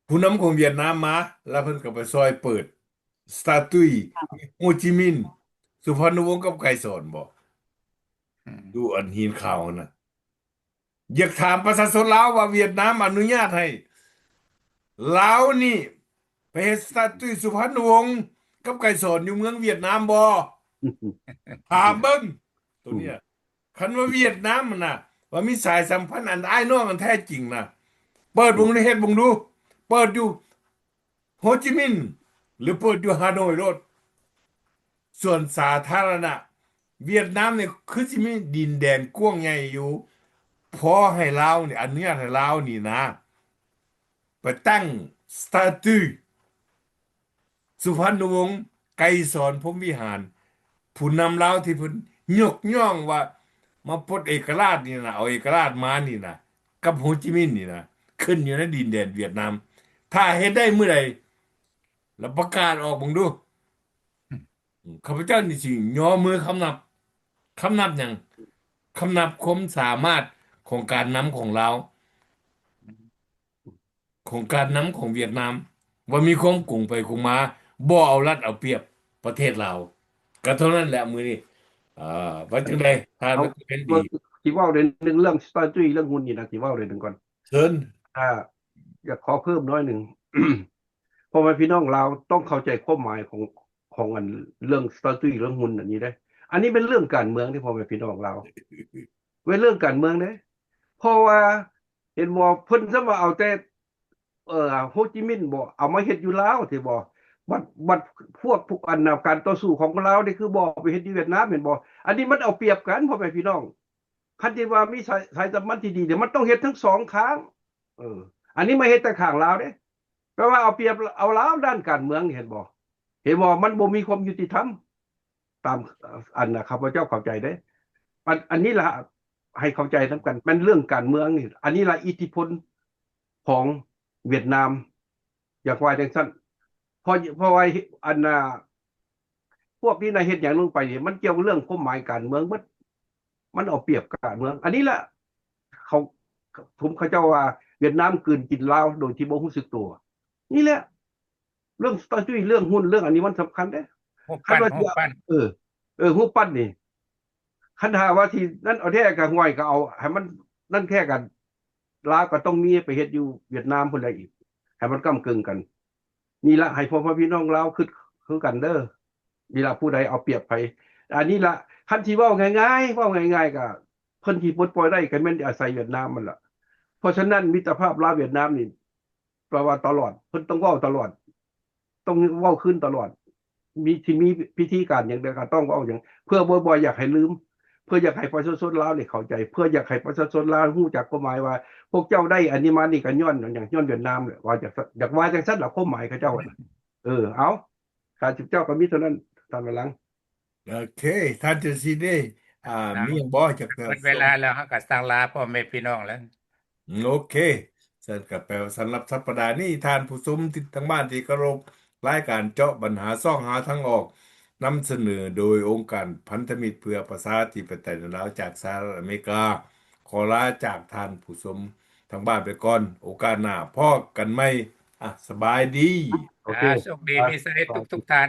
ຜູ້ນຳຂອງຫວຽດນາມມາ ແລ້ວເພິ່ນກໍໄປຊ່ອຍເປີດສະຕາຕຸຍ ໂຮຈິມິນ ສຸພານຸວົງ ກັບໄກສອນບໍ ອືມ ຢູ່ອັນຫີນຂາວຫັ້ນນະ. ຢາກຖາມປະຊາຊົນລາວວ່າຫວຽດນາມອະນຸຍາດໃຫ້ລາວນີ້ໄປເຮັດສະຕາຕຸຍສຸພານຸວົງ ກັບໄກສອນຢູ່ເມືອງຫວຽດນາມບໍ? ຖາມເບິ່ງ ໂຕນີ້ ອືມ ນະ. ຄັນວ່າຫວຽດນາມຫັ້ນນະ ວ່າມີສາຍສຳພັນອັນອ້າຍນ້ອງອັນແທ້ຈິງນະ ເປີດເບິ່ງ ເຮັດເບິ່ງດູ ເປີດຢູ່ໂຮຈິມິນ ຫຼື ເປີດຢູ່ຮາໂນຍໂລດ. ສ່ວນສາທາລະນະ ຫວຽດນາມນີ້ຄືຊິມີດິນແດນກວ້າງໃຫຍ່ຢູ່ ພໍໃຫ້ລາວນີ້ ອະນຸຍາດໃຫ້ລາວນີ້ນະ ໄປຕັ້ງສະຕາຕຸຍ ສຸພານຸວົງ ໄກສອນ ພົມວິຫານ ຜູ້ນຳລາວທີ່ເພິ່ນຍົກຍ້ອງວ່າມາປົດເອກະລາດນີ້ນະ ເອົາເອກະລາດມານີ້ນະ ກັບໂຮຈິມິນນີ້ນະ ຂຶ້ນຢູ່ໃນດິນແດນຫວຽດນາມ. ຖ້າເຮັດໄດ້ມື້ໃດ ລະປະກາດອອກເບິ່ງດູ. ອືມ ຂ້າພະເຈົ້ານີ້ຊິຍໍມືຄຳນັບ ຄຳນັບຫຍັງ? ຄຳນັບຄວາມສາມາດຂອງການນຳຂອງລາວ ຂອງການນຳຂອງຫວຽດນາມ ວ່າມີຄວາມກົງໄປກົງມາ ບໍ່ເອົາລັດເອົາປຽບປະເທດລາວ. ກໍເທົ່ານັ້ນແຫຼະມື້ນີ້ ເອີ ວ່າຈັ່ງໃດ ທ່ານ ເອົາ ມັນຈະເປັນດີ ຊິເວົ້າເລື່ອງ ເລື່ອງ strategy ເລື່ອງຫຸ່ນນີ້ນະ ຊິເວົ້າເລື່ອງໜຶ່ງກ່ອນ. ເຊີນ. ອ່າ ຢາກຂໍເພີ່ມໜ້ອຍໜຶ່ງ ພໍ່ແມ່ພີ່ນ້ອງລາວຕ້ອງເຂົ້າໃຈຄວາມໝາຍຂອງ ຂອງອັນເລື່ອງ strategy ເລື່ອງຫຸ່ນອັນນີ້ເດ້. ອັນນີ້ແມ່ນເລື່ອງການເມືອງເດ້ ພໍ່ແມ່ພີ່ນ້ອງລາວ ແມ່ນເລື່ອງການເມືອງເດ້. ເພາະວ່າເຫັນບໍ່ ເພິ່ນສຳວ່າເອົາແຕ່ ເອີ ໂຮຈິມິນບໍ ເອົາມາເຮັດຢູ່ລາວ ເຫັນບໍ່? ບັດ ບັດພວກ ພວກອັນນະ ການຕໍ່ສູ້ຂອງລາວນີ້ ຄືບໍ່ເອົາໄປເຮັດຢູ່ຫວຽດນາມ ເຫັນບໍ່? ອັນນີ້ມັນເອົາປຽບກັນ ພໍ່ແມ່ພີ່ນ້ອງ. ຄັນທີ່ວ່າມີສາຍ ສາຍສຳພັນທີ່ດີນີ້ ມັນຕ້ອງເຮັດທັງສອງຂ້າງ. ເອີ ອັນນີ້ມາເຮັດແຕ່ຂ້າງລາວເດ້ ແປວ່າເອົາປຽບເອົາລາວດ້ານການເມືອງ ເຫັນບໍ່? ເຫັນບໍ່? ມັນບໍ່ມີຄວາມຍຸຕິທຳ ຕາມ ອັນນະ ຂ້າພະເຈົ້າເຂົ້າໃຈເດ້. ອັນ ອັນນີ້ລະໃຫ້ເຂົ້າໃຈນຳກັນ ແມ່ນເລື່ອງການເມືອງນີ້ ອັນນີ້ລະອິດທິພົນຂອງຫວຽດນາມ ຢາກວ່າຈັ່ງຊັ້ນ. ເພາະ ເພາະວ່າ ອັນນະ ພວກນີ້ນະເຮັດຫຍັງລົງໄປນີ້ ມັນກ່ຽວເລື່ອງຄວາມໝາຍການເມືອງເບິດ ມັນເອົາປຽບການເມືອງ. ອັນນີ້ລະ ເຂົາ ທຸມເຂົາເຈົ້າວ່າຫວຽດນາມກືນກິນລາວໂດຍທີ່ບໍ່ຮູ້ສຶກຕົວ. ນີ້ແຫຼະ ເລື່ອງ strategy ເລື່ອງຫຸ່ນ ເລື່ອງອັນນີ້ມັນສຳຄັນເດ້. ຮູບປັ້ນ ຮູບປັ້ນ ເອີ ເອີ ຮູບປັ້ນນີ້ ຄັນຖ້າວ່າຊິນັ້ນເອົາແທ້ກໍ ຫ້ວຍ ກໍເອົາໃຫ້ມັນນັ້ນແທ້ກັນ ລາວກໍຕ້ອງມີໄປເຮັດຢູ່ຫວຽດນາມພຸ້ນແຫຼະອີກ ໃຫ້ມັນກ້ຳເກິ່ງກັນ. ນີ້ລະ ໃຫ້ພໍ່ແມ່ພີ່ນ້ອງລາວຄິດຄືກັນເດີ. ນີ້ລະ ຜູ້ໃດເອົາປຽບໃຜ ອັນນີ້ລະ ຄັນຊິເວົ້າງ່າຍໆ ເວົ້າງ່າຍໆ ກໍເພິ່ນຊິປົດປ່ອຍໄດ້ ກໍແມ່ນອາໄສຫວຽດນາມຫັ້ນລະ. ເພາະສະນັ້ນ ມິດຕະພາບລາວຫວຽດນາມນີ້ ແປວ່າຕະຫຼອດ ເພິ່ນຕ້ອງເວົ້າຕະຫຼອດ ຕ້ອງເວົ້າຄືນຕະຫຼອດ ມີ ຊິມີພິທີການຫຍັງໃດກໍຕ້ອງເວົ້າຫຍັງ ເພື່ອບໍ່ ບໍ່ຢາກໃຫ້ລືມ ເພື່ອຢາກໃຫ້ປະຊາຊົນລາວນີ້ເຂົ້າໃຈ ເພື່ອຢາກໃຫ້ປະຊາຊົນລາວຮູ້ຈັກຄວາມໝາຍວ່າ ພວກເຈົ້າໄດ້ອັນນີ້ມານີ້ກໍຍ້ອນຫຍັງ ຍ້ອນຫວຽດນາມແຫຼະ ວ່າຈາກ ຢາກວ່າຈັ່ງຊັ້ນລະ ຄວາມໝາຍເຂົາເຈົ້ານະ. ເອີ ເອົາ ຂ້າພະເຈົ້າກໍມີເທົ່ານັ້ນ ທ່ານວາລັງ. ໂອເຄ ທ່ານເຈຊີເດ ອ່າ ມີຫຍັງບໍ່? ຈະເກີດ ໝົດເວລາແລ້ວ ເຮົາກໍສັ່ງລາພໍ່ແມ່ພີ່ນ້ອງແລ້ວ. ໂອເຄ ຊັ້ນກໍແປວ່າ ສຳລັບສັບປະດານີ້ ທ່ານຜູ້ຊົມທີ່ທາງບ້ານທີ່ເຄົາລົບ, ລາຍການເຈາະບັນຫາຊອກຫາທາງອອກ ນຳສະເໜີໂດຍອົງການພັນທະມິດເພື່ອປະຊາທິປະໄຕໃນລາວ ຈາກສະຫະລັດອາເມລິກາ ຂໍລາຈາກທ່ານຜູ້ຊົມທາງບ້ານໄປກ່ອນ. ໂອກາດໜ້າພໍ້ກັນໃໝ່. ອ່ະ ສະບາຍດີ. ໂອເຄ ອ່າ ໂຊກດີມີໄຊທຸກໆທ່ານ.